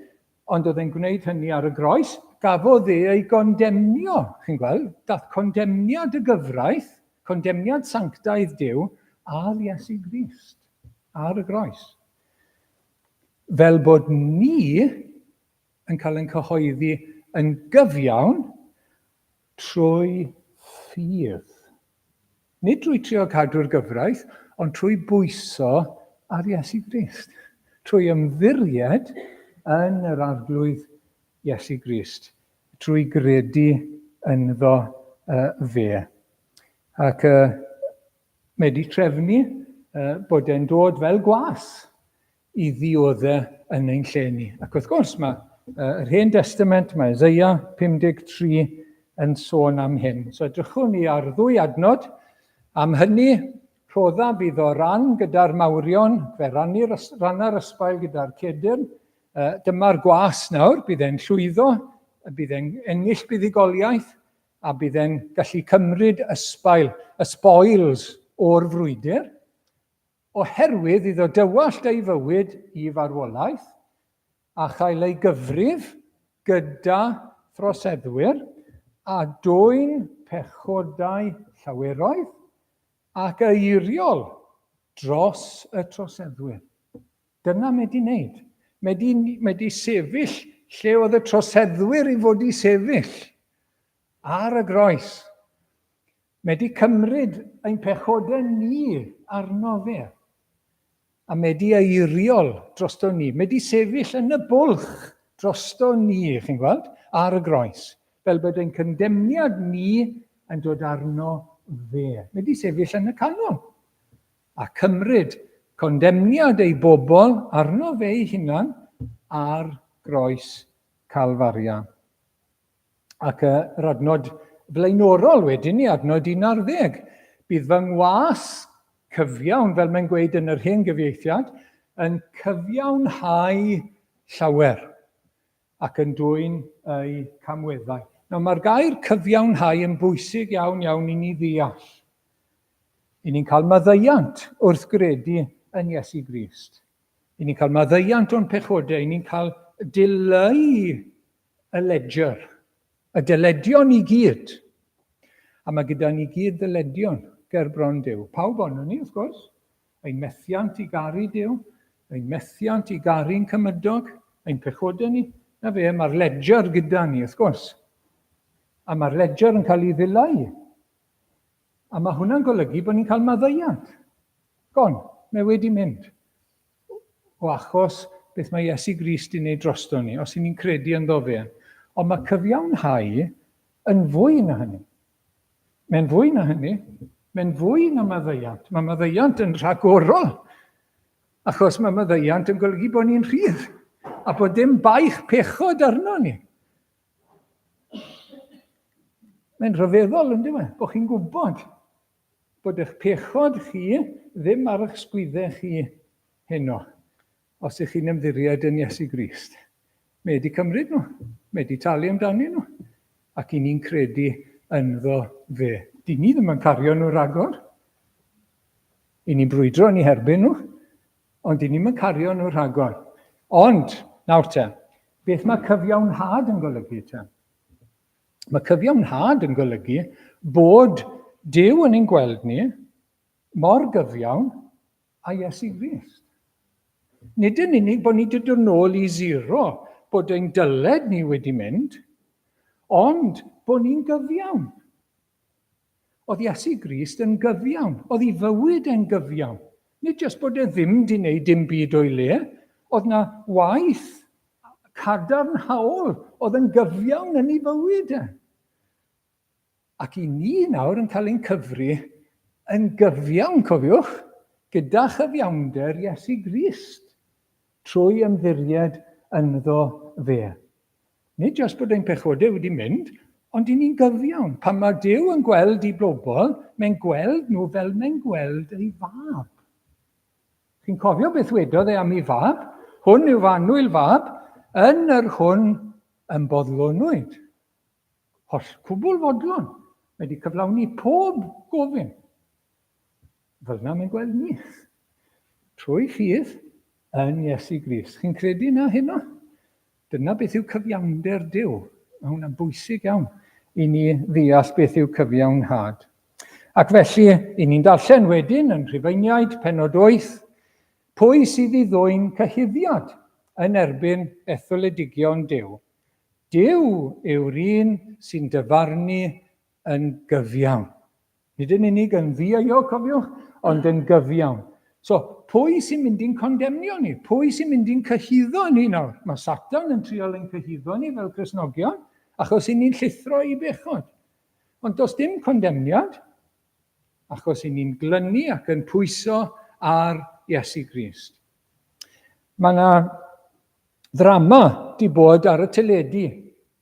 ond oedd e'n gwneud hynny ar y groes. Gafodd e ei gondemnio, chi'n gweld? Dath condemniad y gyfraith, condemniad sanctaidd Duw, ar Iesu Grist, ar y groes. Fel bod ni yn cael ein cyhoeddi yn gyfiawn trwy ffydd. Nid drwy trio cadw'r gyfraith, ond trwy bwyso ar Iesu Grist. Trwy ymddiried yn yr Arglwydd Iesu Grist. Trwy gredu ynddo uh, fe. Ac uh, mae wedi trefnu bod e'n dod fel gwas i ddiodde yn ein lle ni. Ac wrth gwrs, mae yr Hen Destament, mae Isaiah 53 yn sôn am hyn. So edrychwn ni ar ddwy adnod. Am hynny, rhodda bydd o ran gyda'r mawrion, fe rannu'r ranna'r ysbail gyda'r cedyrn. Dyma'r gwas nawr, bydd e'n llwyddo, bydd e'n ennill buddugoliaeth, a bydd e'n gallu cymryd ysbail, y spoils o'r frwydr, oherwydd iddo dywallt ei fywyd i farwolaeth a chael ei gyfrif gyda throseddwyr a dwyn pechodau llaweroedd ac eiriol dros y troseddwyr. Dyna mae di wneud. Mae di, mae di sefyll lle oedd y troseddwyr i fod i sefyll, ar y groes. Mae di cymryd ein pechodau ni arno fe. A mae di eiriol drosto ni. Mae di sefyll yn y bwlch drosto ni, chi'n gweld, ar y groes. Fel bod ein condemniad ni yn dod arno fe. Mae di sefyll yn y canol. A cymryd condemniad ei bobl arno fe ei hunan ar groes Calfaria. Ac yr adnod flaenorol wedyn ni, adnod 11, bydd fy ngwas cyfiawn, fel mae'n gweud yn yr hen gyfieithiad, yn cyfiawnhau llawer ac yn dwyn eu camweddau. Nawr mae'r gair cyfiawnhau yn bwysig iawn iawn i ni ddeall. I ni'n cael maddeuant wrth gredu yn Iesu Grist. I ni'n cael maddeuant o'n pechodau, i ni'n cael dileu y ledger, y dyledion i gyd. A mae gyda ni gyd ddyledion ger bron Duw. Pawb ohonon ni, wrth gwrs. Ein methiant i garu Duw, ein methiant i garu'n cymydog, ein pechodau ni. Na fe, mae'r ledger gyda ni, wrth gwrs. A mae'r ledger yn cael ei ddileu. A mae hwnna'n golygu bod ni'n cael maddeuant. Gone, mae wedi mynd. O achos beth mae Iesu Grist i wneud drosto ni, os y'n ni'n credu ynddo fe. Ond mae cyfiawnhau yn fwy na hynny. Mae'n fwy na hynny. Mae'n fwy na maddeuant. Mae maddeuant yn rhagorol. Achos mae maddeuant yn golygu bod ni'n rhydd a bod dim baich pechod arno ni. Mae'n rhyfeddol, yn dyw e, bod chi'n gwybod bod eich pechod chi ddim ar eich sgwyddau chi heno, os ych chi'n ymddiried yn Iesu Grist. Mae wedi cymryd nhw, mae wedi talu amdanyn nhw, ac i ni'n credu ynddo fe. Dyn ni ddim yn cario nhw ragor. I ni'n brwydro yn eu herbyn nhw, ond dyn ni'm yn cario nhw rhagor. Ond, nawr te, beth mae cyfiawnhad yn golygu te? Mae cyfiawnhad yn golygu bod Duw yn ein gweld ni mor gyfiawn a Iesu Grist. Nid yn unig bod ni wedi dod nôl i zero, bod ein dyled ni wedi mynd, ond bod ni'n gyfiawn. Oedd Iesu Grist yn gyfiawn. Oedd ei fywyd e'n gyfiawn. Nid jyst bod e ddim di wneud dim byd o'i le, oedd na waith cadarnhaol oedd yn gyfiawn yn ei fywyd e. Ac i ni nawr yn cael ein cyfri yn gyfiawn, cofiwch, gyda chyfiawnder Iesu Grist, trwy ymddiried ynddo fe. Nid jyst bod ein pechodau wedi mynd, ond i ni'n gyfiawn. Pan mae Duw yn gweld i bobl, mae'n gweld nhw fel mae'n gweld ei fab. Chi'n cofio beth wedodd e am ei fab? Hwn yw fy annwyl fab, yn yr hwn yn boddlonwyd. Holl cwbl fodlon. Mae wedi cyflawni pob gofyn. Fel yna mae'n gweld ni. Trwy ffydd yn Iesu Grist. Chi'n credu na heno? Dyna beth yw cyfiawnder Duw. Mae hwnna'n bwysig iawn i ni ddeall beth yw cyfiawnhad. Ac felly, i ni'n darllen wedyn yn Rhufeiniaid, penod 8, pwy sydd i ddwyn cyhuddiad yn erbyn etholedigion Duw? Duw yw'r un sy'n dyfarnu yn gyfiawn. Nid yn unig yn ddieuog, cofiwch, ond yn gyfiawn. So, pwy sy'n mynd i'n condemnio ni? Pwy sy'n mynd i'n cyhuddo ni nawr? Mae Satan yn trial ein cyhuddo ni fel Cristnogion, achos i ni'n llithro i bechod. Ond does dim condemniad, achos i ni'n glynu ac yn pwyso ar Iesu Grist. Mae yna ddrama di bod ar y teledu.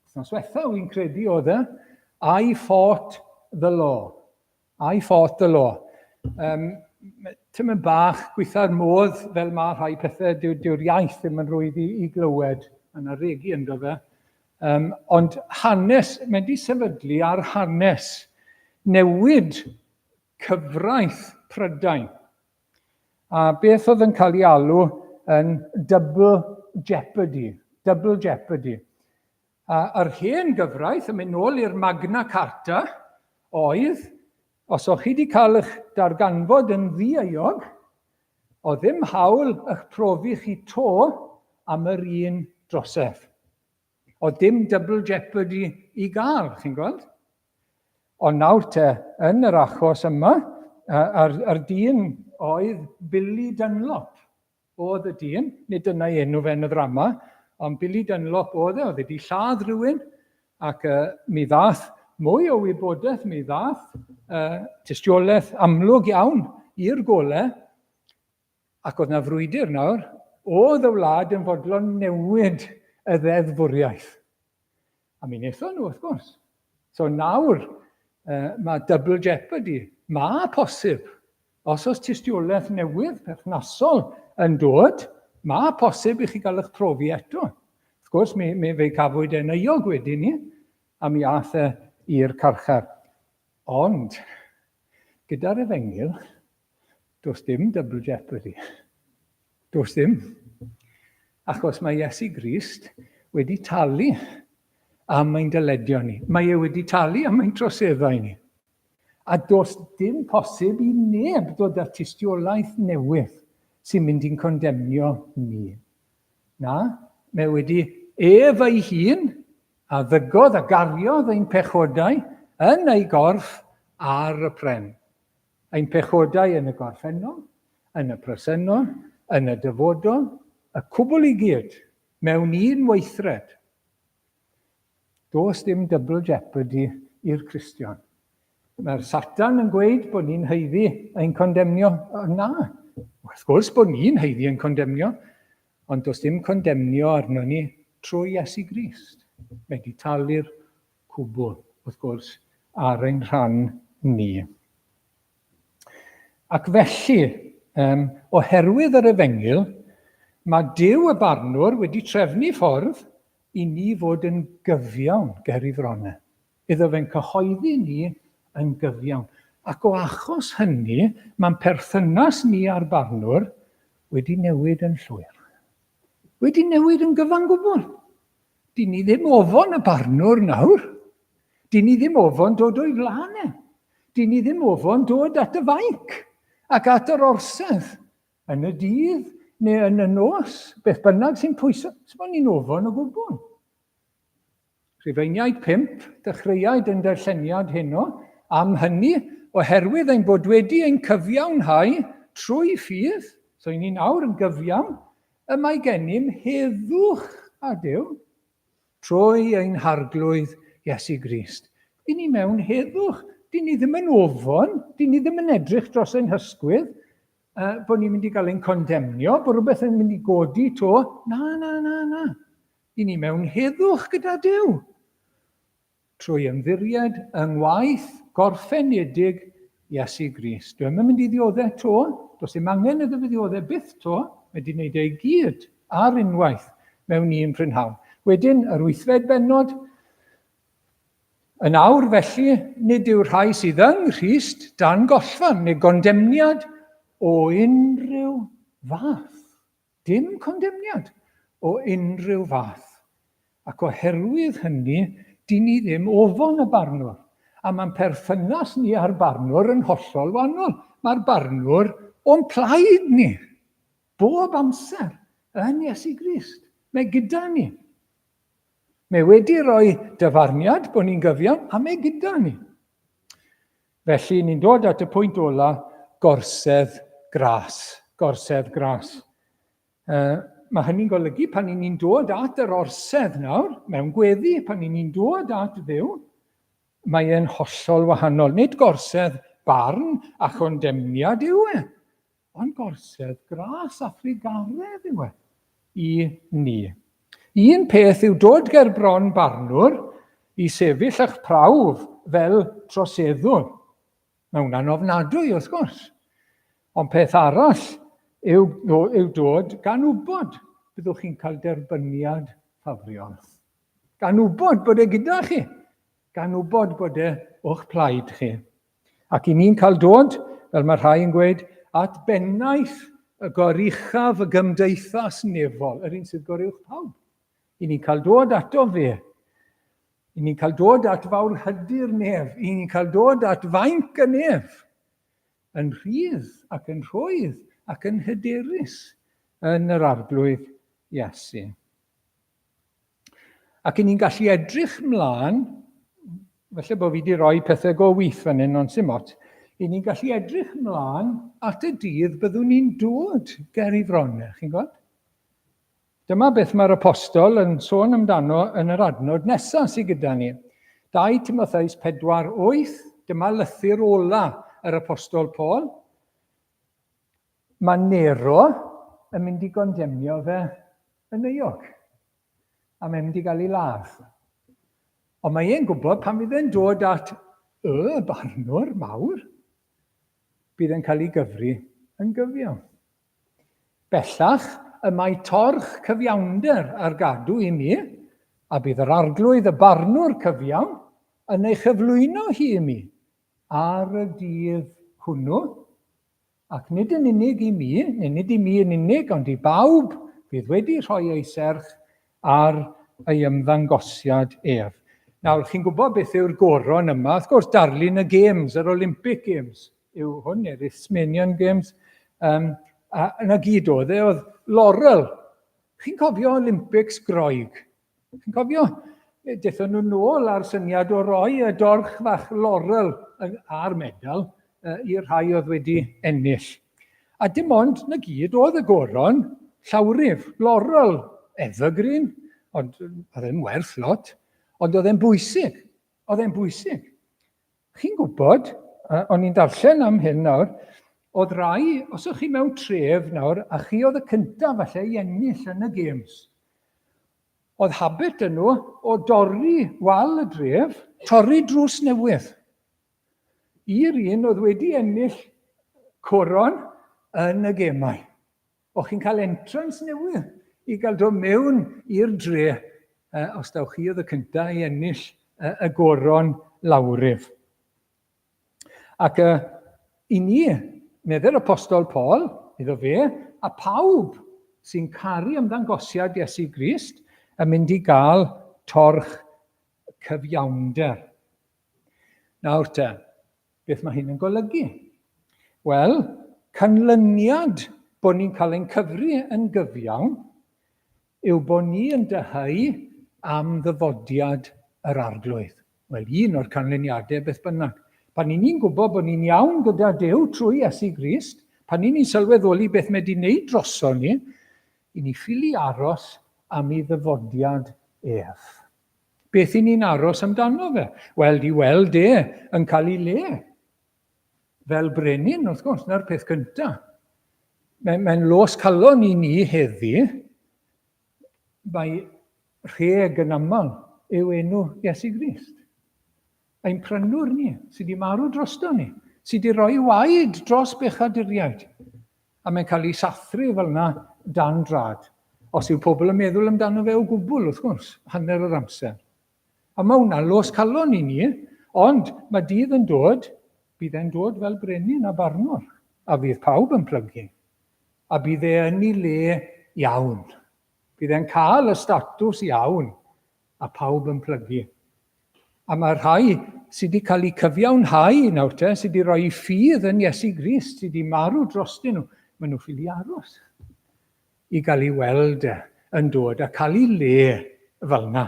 Wythnos diwetha, wy'n credu oedd e. I Fought the Law. I fought the law. Um, Tym yn bach, gweitha'r modd fel mae rhai pethau, dyw'r dyw iaith ddim yn rwydd i, i glywed, mae yna regi ynddo fe. Um, ond hanes, mae'n di sefydlu ar hanes newid cyfraith Prydain. A beth oedd yn cael ei alw yn double jeopardy. Double jeopardy. A yr hen gyfraith, yn mynd nôl i'r Magna Carta, oedd, os o'ch chi wedi cael eich darganfod yn ddi-euog, oedd ddim hawl eich profi chi to am yr un drosedd. Oedd dim double jeopardy i gael, chi'n gweld? Ond nawr te, yn yr achos yma, a'r, ar dyn oedd Billy Dunlop, Oedd y dyn, nid dyna'i enw fe yn y ddrama, ond Billy Dunlop oedd e, oedd wedi lladd rhywun, ac uh, mi ddath mwy o wybodaeth, mi ddath uh, tystiolaeth amlwg iawn i'r gole, ac oedd na frwydr nawr, oedd y wlad yn fodlon newid y ddeddfwriaeth. A mi wnaethon nhw, wrth gwrs. So nawr, uh, mae double jeopardy. Mae posib, os oes tystiolaeth newydd perthnasol yn dod, mae posib i chi gael eich profi eto. Wrth gwrs, mi, mi fe cafwyd e'n euog wedyn ni, a mi aeth e i'r carchar. Ond, gyda'r efengyl, does dim double jeopardy. Does dim. Achos mae Iesu Grist wedi talu am ein dyledion ni. Mae e wedi talu am ein troseddau ni. A does dim posib i neb dod â tystiolaeth newydd sy'n mynd i'n condemnio ni. Na, mae wedi ef ei hun a ddygodd a gariodd ein pechodau yn ei gorff ar y pren. Ein pechodau yn y gorffennol, yn y presennol, yn y dyfodol, y cwbl i gyd, mewn un weithred. Does dim double jeopardy i'r Cristion. Mae'r Satan yn gweud bod ni'n haeddu ein condemnio. Na, wrth gwrs bod ni'n haeddu ein condemnio, ond does dim condemnio arno ni trwy Iesu Grist. Mae wedi talu'r cwbl, wrth gwrs, ar ein rhan ni. Ac felly, um, oherwydd yr efengyl, mae Duw y barnwr wedi trefnu ffordd i ni fod yn gyfiawn ger ei fronau. Iddo fe'n cyhoeddi ni yn gyfiawn. Ac o achos hynny, mae'n perthynas ni â'r barnwr wedi newid yn llwyr. Wedi newid yn gyfan gwbl. Dyn ni ddim ofon y barnwr nawr. Dyn ni ddim ofon dod o'i flaen e. Dyn ni ddim ofon dod at y fainc ac at yr orsedd yn y dydd neu yn y nos, beth bynnag sy'n pwyso. Sbon ni'n ofon o gwbl. Rhufeiniaid 5, dechreuaid yn darlleniad heno, am hynny, oherwydd ein bod wedi ein cyfiawnhau trwy ffydd, so i ni nawr yn gyfiawn, Y mae gennym heddwch â Duw trwy ein Harglwydd Iesu Grist. Dyn ni mewn heddwch, dyn ni ddim yn ofon, dyn ni ddim yn edrych dros ein hysgwydd, uh, bod ni'n mynd i gael ein condemnio, bod rhywbeth yn mynd i godi to. Na, na, na, na. Dyn ni mewn heddwch gyda Duw. Trwy ymddiried yng ngwaith gorffenedig Iesu Grist. Dwi ddim yn mynd i ddioddef 'to, does dim angen iddo fe ddioddef byth 'to, mae wedi gwneud e i gyd ar unwaith mewn un prynhawn. Wedyn, yr wythfed bennod, Yn awr felly, nid yw'r rhai sydd yng Nghrist dan gollfarn neu gondemniad o unrhyw fath. Dim condemniad o unrhyw fath. Ac oherwydd hynny, dyn ni ddim ofon y barnwr. A mae'n perthynas ni â'r barnwr yn hollol wahanol. Mae'r barnwr o'n plaid ni, bob amser, yn Iesu Grist. Mae gyda ni. Mae wedi rhoi dyfarniad bod ni'n gyfiawn, a mae gyda ni. Felly, ni'n dod at y pwynt ola, gorsedd gras. Gorsedd gras. Uh, mae hynny'n golygu pan ni'n dod at yr orsedd nawr, mewn gweddi, pan ni'n dod at Dduw, mae e'n hollol wahanol. Nid gorsedd barn a chondemniad yw e, Ond gorsedd gras a thrugaredd yw e i ni. Un peth yw dod ger bron barnwr i sefyll eich prawf fel troseddwr. Mae hwnna'n ofnadwy, wrth gwrs. Ond peth arall yw, yw dod gan wybod byddwch chi'n cael derbyniad ffafriol. Gan wybod bod e gyda chi. Gan wybod bod e o'ch plaid chi. Ac i ni'n cael dod, fel mae rhai yn gweud, at bennaeth y goruchaf y gymdeithas nefol, yr un sydd goruwch pawb. I ni'n cael dod ato fe. I ni'n cael dod at fawr hydu'r nef. I ni'n cael dod at fainc y nef. Yn rhydd ac yn rhwydd ac yn hyderus yn yr Arglwydd Iesu. Ac i ni'n gallu edrych mlaen, falle bod fi wedi rhoi pethau go wych fan hyn, ond sim ots, i ni'n gallu edrych mlaen at y dydd byddwn ni'n dod ger i fronau, chi'n gweld? Dyma beth mae'r apostol yn sôn amdano yn yr adnod nesaf sydd gyda ni. 2 Timotheus 4:8, dyma lythyr ola yr apostol Paul. Mae Nero yn mynd i gondemnio fe yn euog, a mae'n mynd i gael ei ladd. Ond mae e'n gwybod pan fydd e'n dod at y barnwr mawr, bydd e'n cael ei gyfri yn gyfiawn. Bellach, y mae torch cyfiawnder ar gadw i mi, a bydd yr Arglwydd y barnwr cyfiawn yn ei chyflwyno hi i mi ar y dydd hwnnw, ac nid yn unig i mi, neu nid i mi yn unig, ond i bawb fydd wedi rhoi ei serch ar ei ymddangosiad ef. Nawr, chi'n gwybod beth yw'r goron yma? Wrth gwrs, darlun y Games, yr Olympic Games yw hwn, neu'r Isthmian Games. Um, a yna gyd oedd e, oedd laurel. Chi'n cofio Olympics Groeg? Chi'n cofio? Dethon nhw nôl ar syniad o roi y dorch fach laurel a'r medal i'r rhai oedd wedi ennill. A dim ond na gyd oedd y goron, llawryf, laurel, evergreen, ond oedd e'n werth lot, ond oedd e'n bwysig, oedd e'n bwysig. Chi'n gwybod, o'n i'n darllen am hyn nawr, oedd rai, os o'ch chi mewn tref nawr, a chi oedd y cyntaf falle i ennill yn y games, oedd habit yn nhw o dorri wal y dref, torri drws newydd. I'r un oedd wedi ennill coron yn y gemau. O'ch chi'n cael entrance newydd i gael dod mewn i'r dre os daw chi oedd y cyntaf i ennill y goron lawryf. Ac i ni, medde'r Apostol Paul, iddo fe, a pawb sy'n caru ymddangosiad Iesu Grist yn mynd i gael torch cyfiawnder. Nawr te, beth mae hyn yn golygu? Wel, canlyniad bod ni'n cael ein cyfri yn gyfiawn yw bod ni yn dyheu am ddyfodiad yr Arglwydd. Wel, un o'r canlyniadau beth bynnag. Pan ni'n ni'n gwybod bod ni'n iawn gyda Duw trwy Iesu Grist, pan ni'n ni'n sylweddoli beth mae wedi wneud droson ni, i ni ffili aros am ei ddyfodiad ef. Beth i ni'n aros amdano fe? Wel, i weld e yn cael ei le. Fel brenin, wrth gwrs, na'r peth cyntaf. Mae'n mae los calon i ni heddi, mae rheg yn aml yw enw Iesu Grist. Ein prynwr ni, sydd wedi marw drosto ni, sydd wedi rhoi waed dros bechaduriaid. A mae'n cael ei sathru fel yna dan drad. Os yw pobl yn meddwl amdano fe o gwbl, wrth gwrs, hanner yr amser. A mae hwnna'n los calon i ni, ond mae dydd yn dod, bydd e'n dod fel brenin a barnwr, a fydd pawb yn plygu. A bydd e yn ei le iawn. Bydd e'n cael y statws iawn, a pawb yn plygu. A mae rhai sydd wedi cael eu cyfiawnhau nawr te, sydd wedi rhoi ffydd yn Iesu Grist, sydd wedi marw drostyn nhw, maen nhw ffili aros i gael ei weld e yn dod a cael ei le fel yna.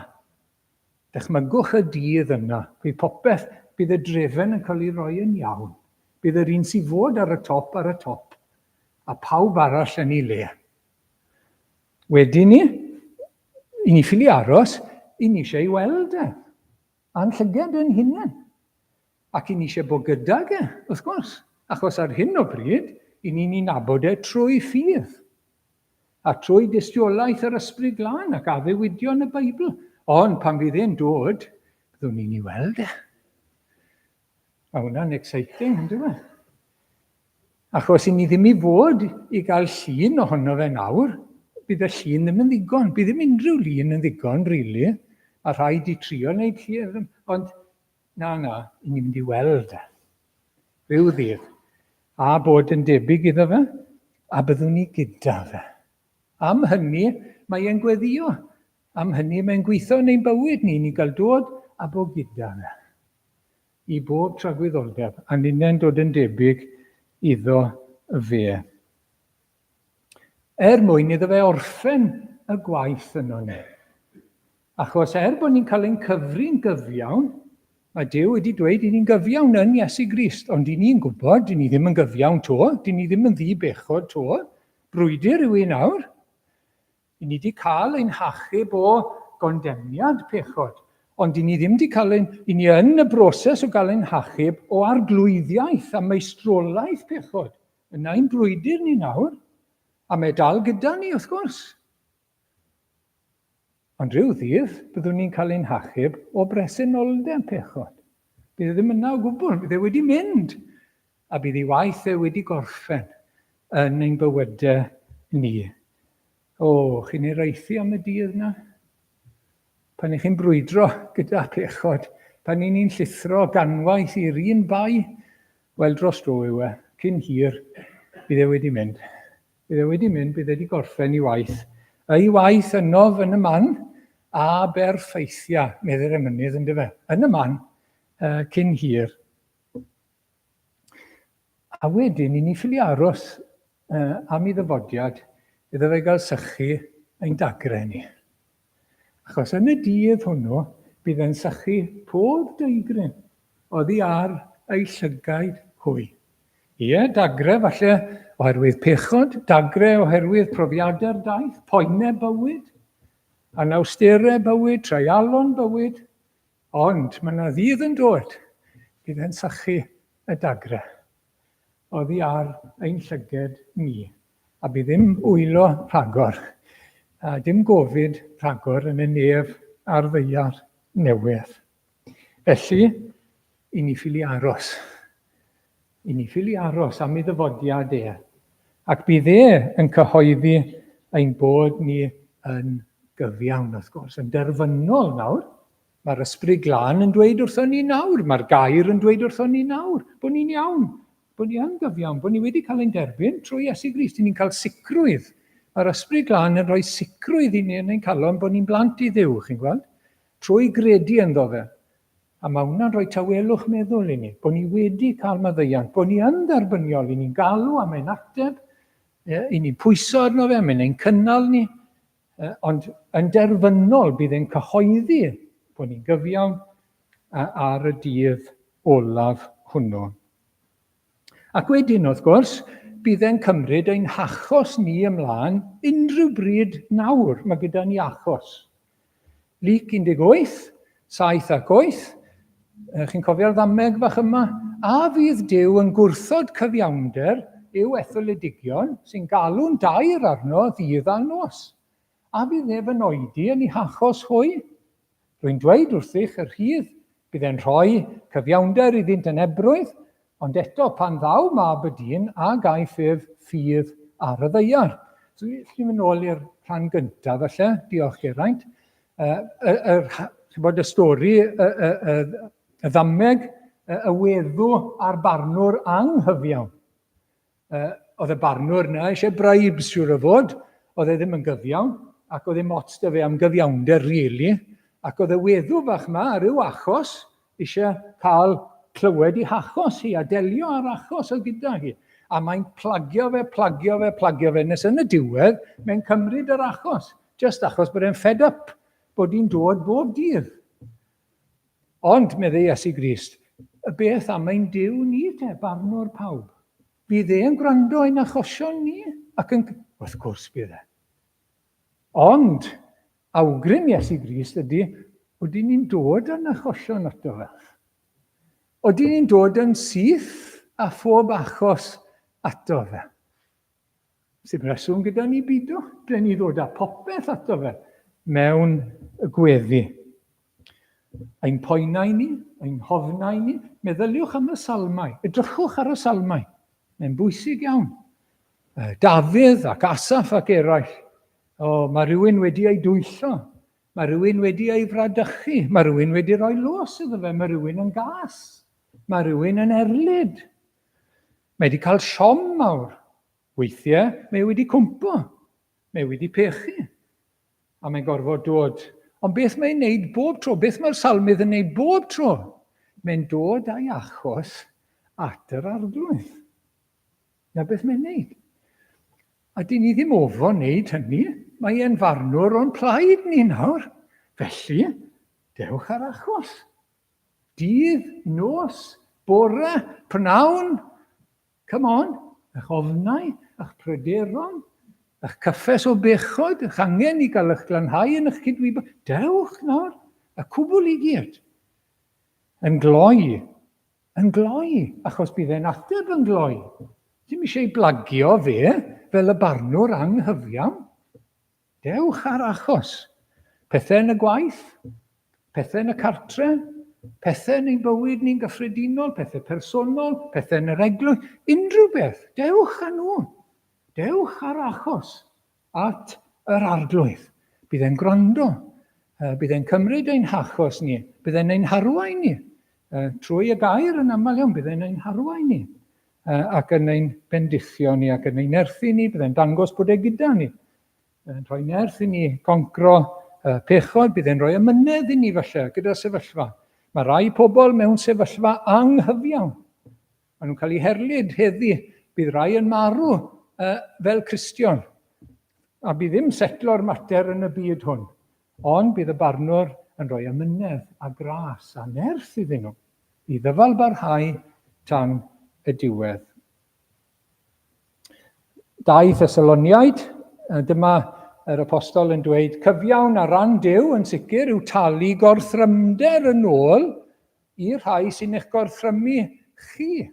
Dychmygwch y dydd yna. Bydd popeth, bydd y drefen yn cael ei roi yn iawn. Bydd yr un sydd fod ar y top ar y top, a pawb arall yn ei le. Wedyn ni, i ni ffili aros, i ni eisiau ei weld e. A'n llyged yn hunain. Ac i ni eisiau bod gydag e, wrth gwrs. Achos ar hyn o bryd, I ni'n ei nabod e trwy ffydd. A trwy dystiolaeth yr Ysbryd Glân ac addewidion y Beibl. Ond pan fydd e'n dod, byddwn ni'n ei weld e. Mae hwnna'n exciting, ynddo fe? Achos i ni ddim i fod i gael llun ohono fe nawr, bydd y llun ddim yn ddigon. Bydd ddim unrhyw lun yn ddigon, really. Mae rhaid i trio wneud llun, ond na, na, i ni'n mynd i weld e. Rhyw ddydd. A bod yn debyg iddo fe, a byddwn ni gyda fe. Am hynny, mae e'n gweddio. Am hynny, mae'n gweithio yn ein bywyd ni, ni gael dod a bod gyda fe. I bob tragwyddoldeb, a ninnau'n dod yn debyg iddo fe. Er mwyn iddo fe orffen y gwaith yno ni. Achos er bod ni'n cael ein cyfri'n gyfiawn, mae Duw wedi dweud i ni'n gyfiawn yn Iesu Grist, ond i ni'n gwybod, dyn ni ddim yn gyfiawn to, dyn ni ddim yn ddi-bechod to. Brwydr yw i nawr. I ni wedi cael ein hachub o gondemniad pechod, ond i ni ddim wedi cael ein... I ni yn y broses o gael ein hachub o arglwyddiaeth a meistrolaeth pechod. Yna ein brwydr ni nawr, a mae dal gyda ni, wrth gwrs. Ond rhyw ddydd, byddwn ni'n cael ein hachub o bresenoldeb pechod. Bydd e ddim yna o gwbl, bydd e wedi mynd, a bydd ei waith e wedi gorffen yn ein bywydau ni. O, chi'n ei raethu am y dydd na? Pan ych chi'n brwydro gyda pechod, pan ni'n ni'n llithro ganwaith i'r un bai, wel dros dro yw e, cyn hir, bydd e wedi mynd. Bydd e wedi mynd, bydd e wedi gorffen ei waith. Ei waith ynof yn y man, a berffeithia, medde'r emynydd, yn dyfe? Yn y man, uh, cyn hir. A wedyn, i ni ffili aros uh, am ei ddyfodiad, iddo fe gael sychu ein dagrau ni. Achos yn y dydd hwnnw, bydd e'n sychu pob deigryn oddi ar eu llygaid hwy. Ie, dagre falle oherwydd pechod, dagre oherwydd profiadau'r daith, poenau bywyd, anawsterau bywyd, treialon bywyd, ond mae yna ddydd yn dod, bydd e'n sychu y dagre oddi ar ein llyged ni, a bydd ddim wylo rhagor, a dim gofid rhagor yn y nef a'r ddaear newydd. Felly, i ni ffili aros. I ni ffili aros am ei ddyfodiad e. Ac bydd e yn cyhoeddi ein bod ni yn gyfiawn, wrth gwrs, yn derfynol nawr. Mae'r Ysbryd Glân yn dweud wrthon ni nawr, mae'r gair yn dweud wrthon ni nawr, bod ni'n iawn, bod ni yn gyfiawn, bod ni wedi cael ein derbyn trwy Iesu Grist. Ni'n cael sicrwydd. Mae'r Ysbryd Glân yn rhoi sicrwydd i ni yn ein calon bod ni'n blant i Dduw, chi'n gweld? Trwy gredu ynddo fe. A mae hwnna'n rhoi tawelwch meddwl i ni, bod ni wedi cael maddeuant, bod ni yn dderbyniol, i ni'n galw am ein ateb, i ni'n pwyso arno fe, mae'n ein cynnal ni, ond yn derfynol bydd e'n cyhoeddi bod ni'n gyfiawn ar y dydd olaf hwnnw. Ac wedyn, wrth gwrs, bydd e'n cymryd ein hachos ni ymlaen unrhyw bryd nawr. Mae gyda ni achos. Luc 18, 7 ac 8, chi'n cofio'r ddameg fach yma? A fydd Duw yn gwrthod cyfiawnder i'w etholedigion sy'n galw'n daer arno ddydd a nos? A fydd ef yn oedi yn eu hachos hwy? Rwy'n dweud wrthych y rhydd, bydd e'n rhoi cyfiawnder iddynt yn ebrwydd, ond eto pan ddaw mab y dyn a gaiff ef ffydd ar y ddaear. So, chi'n mynd nôl i'r rhan gyntaf falle, diolch Geraint. Uh, y, y, y, y stori, y, y, y, y ddameg, y, y weddw a'r barnwr anghyfiawn. Uh, oedd y barnwr yna eisiau bribes siŵr o fod, oedd e ddim yn gyfiawn, ac oedd ddim ots da fe am gyfiawnder really, ac oedd y weddw fach yma ar ryw achos eisiau cael clywed i hachos hi a delio â'r achos oedd gyda hi. A mae'n plagio fe, plagio fe, plagio fe, nes yn y diwedd mae'n cymryd yr achos, just achos bod e'n fed up, bod hi'n dod bob dydd. Ond, meddai Iesu Grist, y beth am ein Duw ni te, barnwr pawb? Bydd e'n gwrando ein achosion ni? Ac yn... Wrth gwrs bydd e. Ond, awgrym Iesu Grist ydy, oedden ni'n dod yn achosion ato fe? Oedden ni'n dod yn syth a phob achos ato fe. Sy'n reswm gyda ni bido, dyn ni ddod â popeth ato fe mewn gweddi. Ein poenau ni, ein hofnau ni, meddyliwch am y salmau, edrychwch ar y salmau. Mae'n bwysig iawn. Dafydd ac Asaph ac eraill. O, mae rhywun wedi ei dwyllo. Mae rhywun wedi ei fradychu. Mae rhywun wedi rhoi los iddo fe. Mae rhywun yn gas. Mae rhywun yn erlid. Mae wedi cael siom mawr. Weithiau mae wedi cwmpo. Mae wedi pechu. A mae'n gorfod dod. Ond beth mae'n neud bob tro? Beth mae'r salmydd yn neud bob tro? Mae'n dod â'i achos at yr arglwydd. Na beth mae'n neud. A dyn ni ddim ofo wneud hynny. Mae e'n farnwr o'n plaid ni nawr. Felly, dewch ar achos. Dydd, nos, bore, pnawn, come on, eich ofnau, eich pryderon, eich cyffes o bechod, eich angen i gael eich glanhau yn eich cydwybod. Dewch nawr, y cwbl i gyd. Yn gloi, yn gloi, achos bydd e'n ateb yn gloi. Dim eisiau ei blagio fe fel y barnwr anghyfiawn. Dewch ar achos. Pethau yn y gwaith, pethau yn y cartre, pethau yn ein bywyd ni'n gyffredinol, pethau personol, pethau yn yr eglwys, unrhyw beth, dewch â nhw. Dewch ar achos at yr arglwydd. Bydd e'n gwrando, bydd e'n cymryd ein hachos ni, bydd e'n ein harwain ni. Trwy y gair yn aml iawn, bydd e'n ein harwain ni ac yn ein bendithio ni ac yn ein nerthu ni, bydd e'n dangos bod e gyda ni. Yn rhoi nerth i ni goncro pechod, bydd e'n rhoi amynedd i ni falle gyda sefyllfa. Mae rai pobl mewn sefyllfa anghyfiawn. Maen nhw'n cael eu herlid heddi. Bydd rai yn marw fel Cristion. A bydd ddim setlo'r mater yn y byd hwn. Ond bydd y barnwr yn rhoi amynedd a gras a nerth iddyn nhw i ddyfal barhau tan y diwedd. 2 Thessaloniaid, dyma yr apostol yn dweud, cyfiawn ar ran Duw yn sicr yw talu gorthrymder yn ôl i'r rhai sy'n eich gorthrymu chi,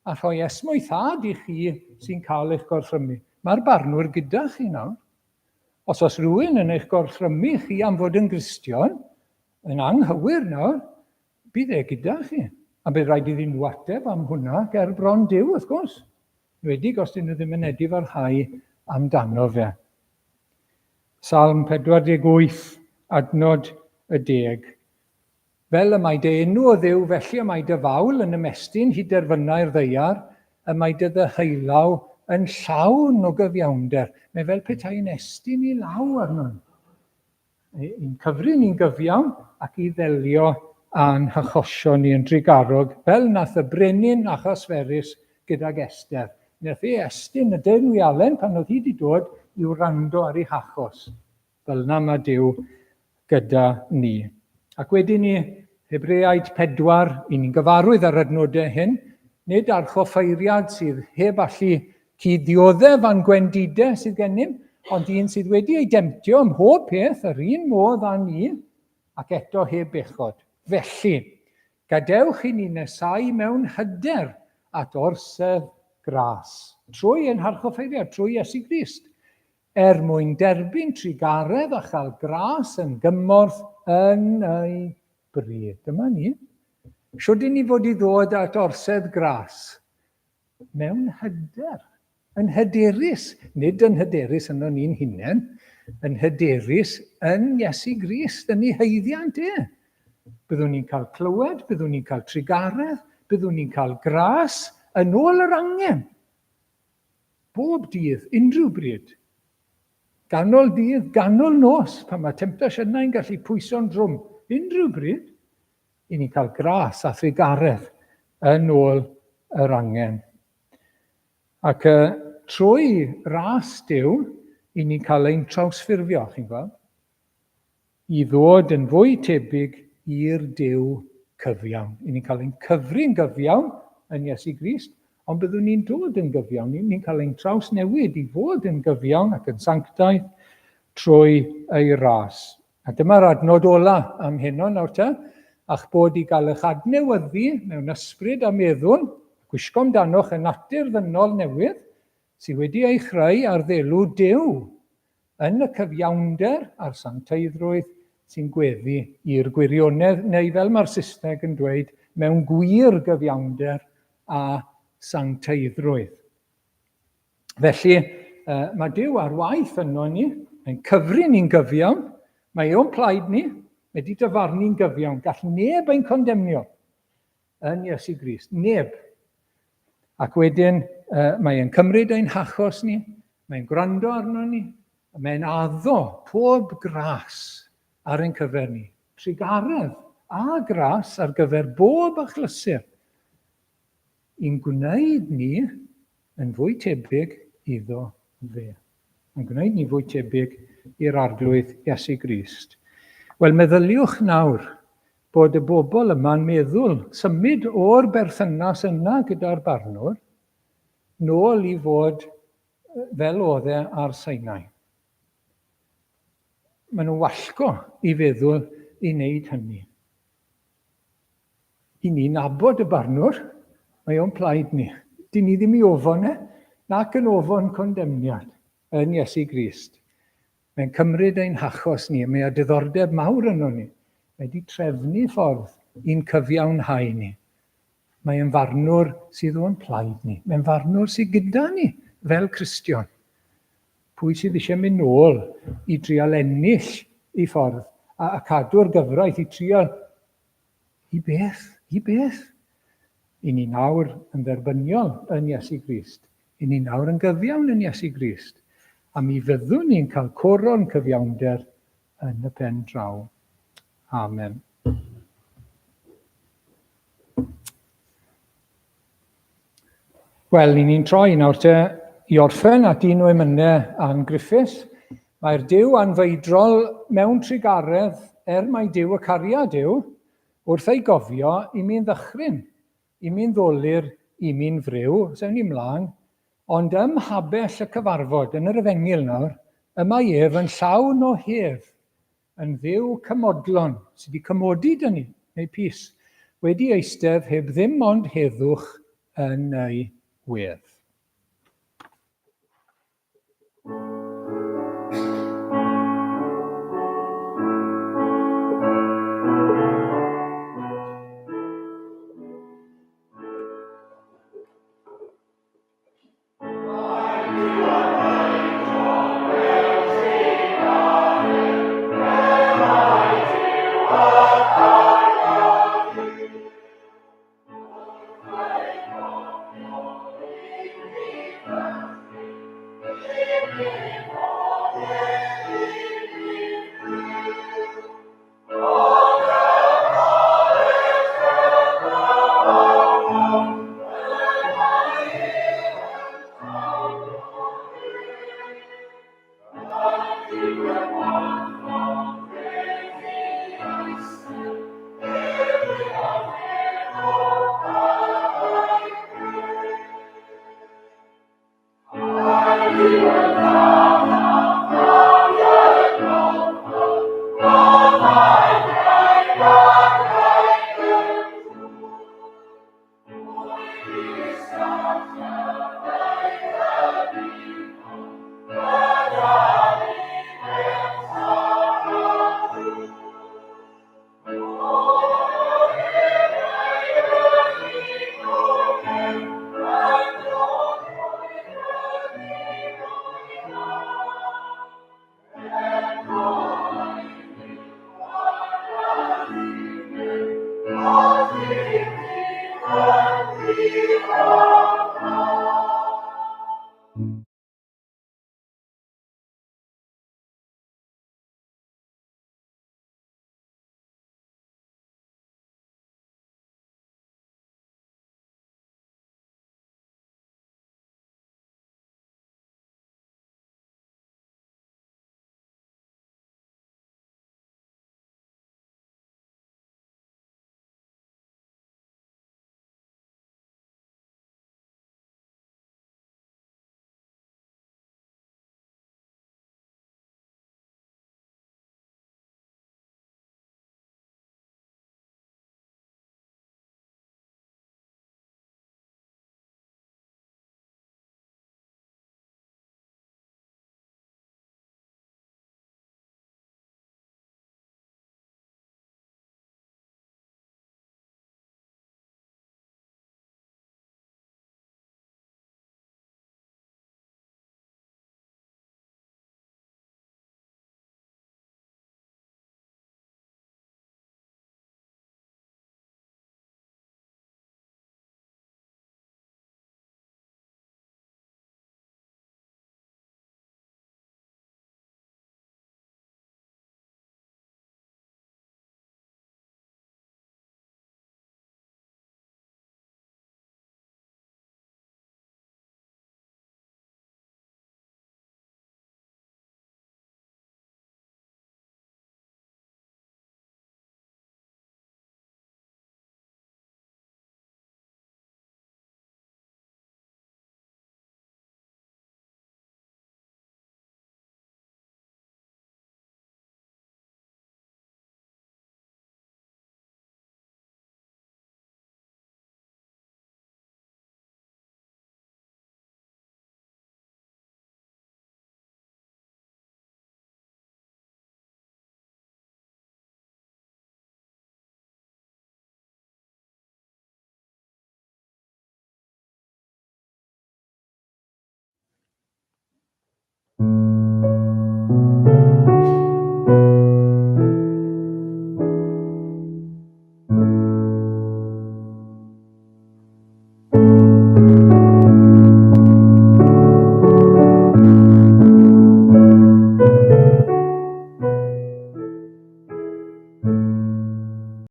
a rhoi esmwythâd i chi sy'n cael eich gorthrymu. Mae'r barnwr gyda chi nawr. Os oes rhywun yn eich gorthrymu chi am fod yn Gristion, yn anghywir nawr, bydd e gyda chi. A bydd rhaid iddyn nhw ateb am hwnna ger bron Duw, wrth gwrs. Wedig os dyn nhw ddim yn edifarhau amdano fe. Salm 48, adnod y deg. Fel y mae dy enw, O Dduw, felly y mae dy fawl yn ymestyn hyd derfynau'r ddaear, y mae dy ddyheulaw yn llawn o gyfiawnder. Mae fel petai'n estyn i law arnon ni. I'n cyfri ni'n gyfiawn ac i ddelio â'n hachosion ni yn drugarog, fel nath y brenin Ahasferus gydag Esther. Nath e estyn y deyrnwialen pan oedd hi wedi dod i wrando ar ei hachos. Fel yna mae Duw gyda ni. Ac wedyn ni, Hebreaid 4, i ni'n gyfarwydd â'r adnodau hyn, nid archoffeiriad sydd heb allu cyd-ddioddef a'n gwendidau sydd gennym, ond un sydd wedi ei demtio ym mhob peth yr un modd â ni, ac eto heb bechod. Felly, gadewch i ni nesau mewn hyder at orsedd gras, trwy ein harchoffeiriad, trwy Iesu Grist, Er mwyn derbyn trugaredd a chael gras yn gymorth yn ei bryd. Dyma ni. Shwd i ni fod i ddod at orsedd gras? Mewn hyder. Yn hyderus. Nid yn hyderus yno ni'n hunain. Yn hyderus yn Iesu Grist, yn ei haeddiant e. Byddwn ni'n cael clywed, byddwn ni'n cael trugaredd, byddwn ni'n cael gras yn ôl yr angen. Bob dydd, unrhyw bryd. Ganol dydd, ganol nos, pan mae temtasiynau'n gallu pwyso'n drwm, unrhyw bryd, i ni'n cael gras a thrugaredd yn ôl yr angen. Ac uh, trwy ras Duw, i ni'n cael ein trawsffurfio, chi'n gweld? i ddod yn fwy tebyg i'r Duw cyfiawn. I ni'n cael ein cyfri'n gyfiawn yn Iesu Grist, ond byddwn ni'n dod yn gyfiawn. Ni'n cael ein trawsnewid i fod yn gyfiawn ac yn sanctaidd trwy ei ras. A dyma'r adnod ola am heno nawr te, a'ch bod i gael eich adnewyddu mewn ysbryd a meddwl, Gwisgo amdanoch y natur ddynol newydd sydd wedi ei chreu ar ddelw Duw, yn y cyfiawnder a'r sancteiddrwydd sy'n gweddu i'r gwirionedd, neu fel mae'r Saesneg yn dweud, mewn gwir gyfiawnder a sancteiddrwydd. Felly, mae Duw ar waith yno ni, mae'n cyfri ni'n gyfiawn, mae o'n plaid ni, mae wedi dyfarnu'n gyfiawn, gall neb ein condemnio yn Iesu Grist, neb. Ac wedyn mae e'n cymryd ein hachos ni, mae'n gwrando arno ni, mae'n addo pob gras ar ein cyfer ni. Trugaredd a gras ar gyfer bob achlysur i'n gwneud ni yn fwy tebyg iddo fe. Mae'n gwneud ni fwy tebyg i'r Arglwydd Iesu Grist. Wel, meddyliwch nawr bod y bobl yma'n meddwl symud o'r berthynas yna gyda'r barnwr nôl i fod fel oedd e ar Sinai. Maen nhw'n wallgo i feddwl i wneud hynny. I ni nabod y barnwr, mae o'n plaid ni. Dyn ni ddim i ofon e, nac yn ofon condemniad yn Iesu Grist. Mae'n cymryd ein hachos ni, mae â diddordeb mawr yno ni. Mae wedi trefnu ffordd i'n cyfiawnhau ni. Mae e'n farnwr sydd o'n plaid ni. Mae'n farnwr sydd gyda ni fel Cristion. Pwy sydd eisiau mynd nôl i drial ennill i ffordd a, a cadw'r gyfraith i trial I beth? I beth? I ni nawr yn dderbyniol yn Iesu Grist. I ni nawr yn gyfiawn yn Iesu Grist. A mi fyddwn ni'n cael coron cyfiawnder yn y pen draw. Amen. Wel, ni'n troi nawr te i orffen at un o emynau Ann Griffiths. Mae'r Duw anfeidrol mewn trugaredd, er mai Duw y cariad yw, wrth ei gofio i mi'n ddychryn, i mi'n ddolur, i mi'n friw, os ewn ni mlaen, ond ym mhabell y cyfarfod, yn yr efengyl nawr, y mae ef yn llawn o hedd, yn Dduw cymodlon, sydd wedi cymodi 'da ni, neu peace, wedi eistedd heb ddim ond heddwch yn ei wedd.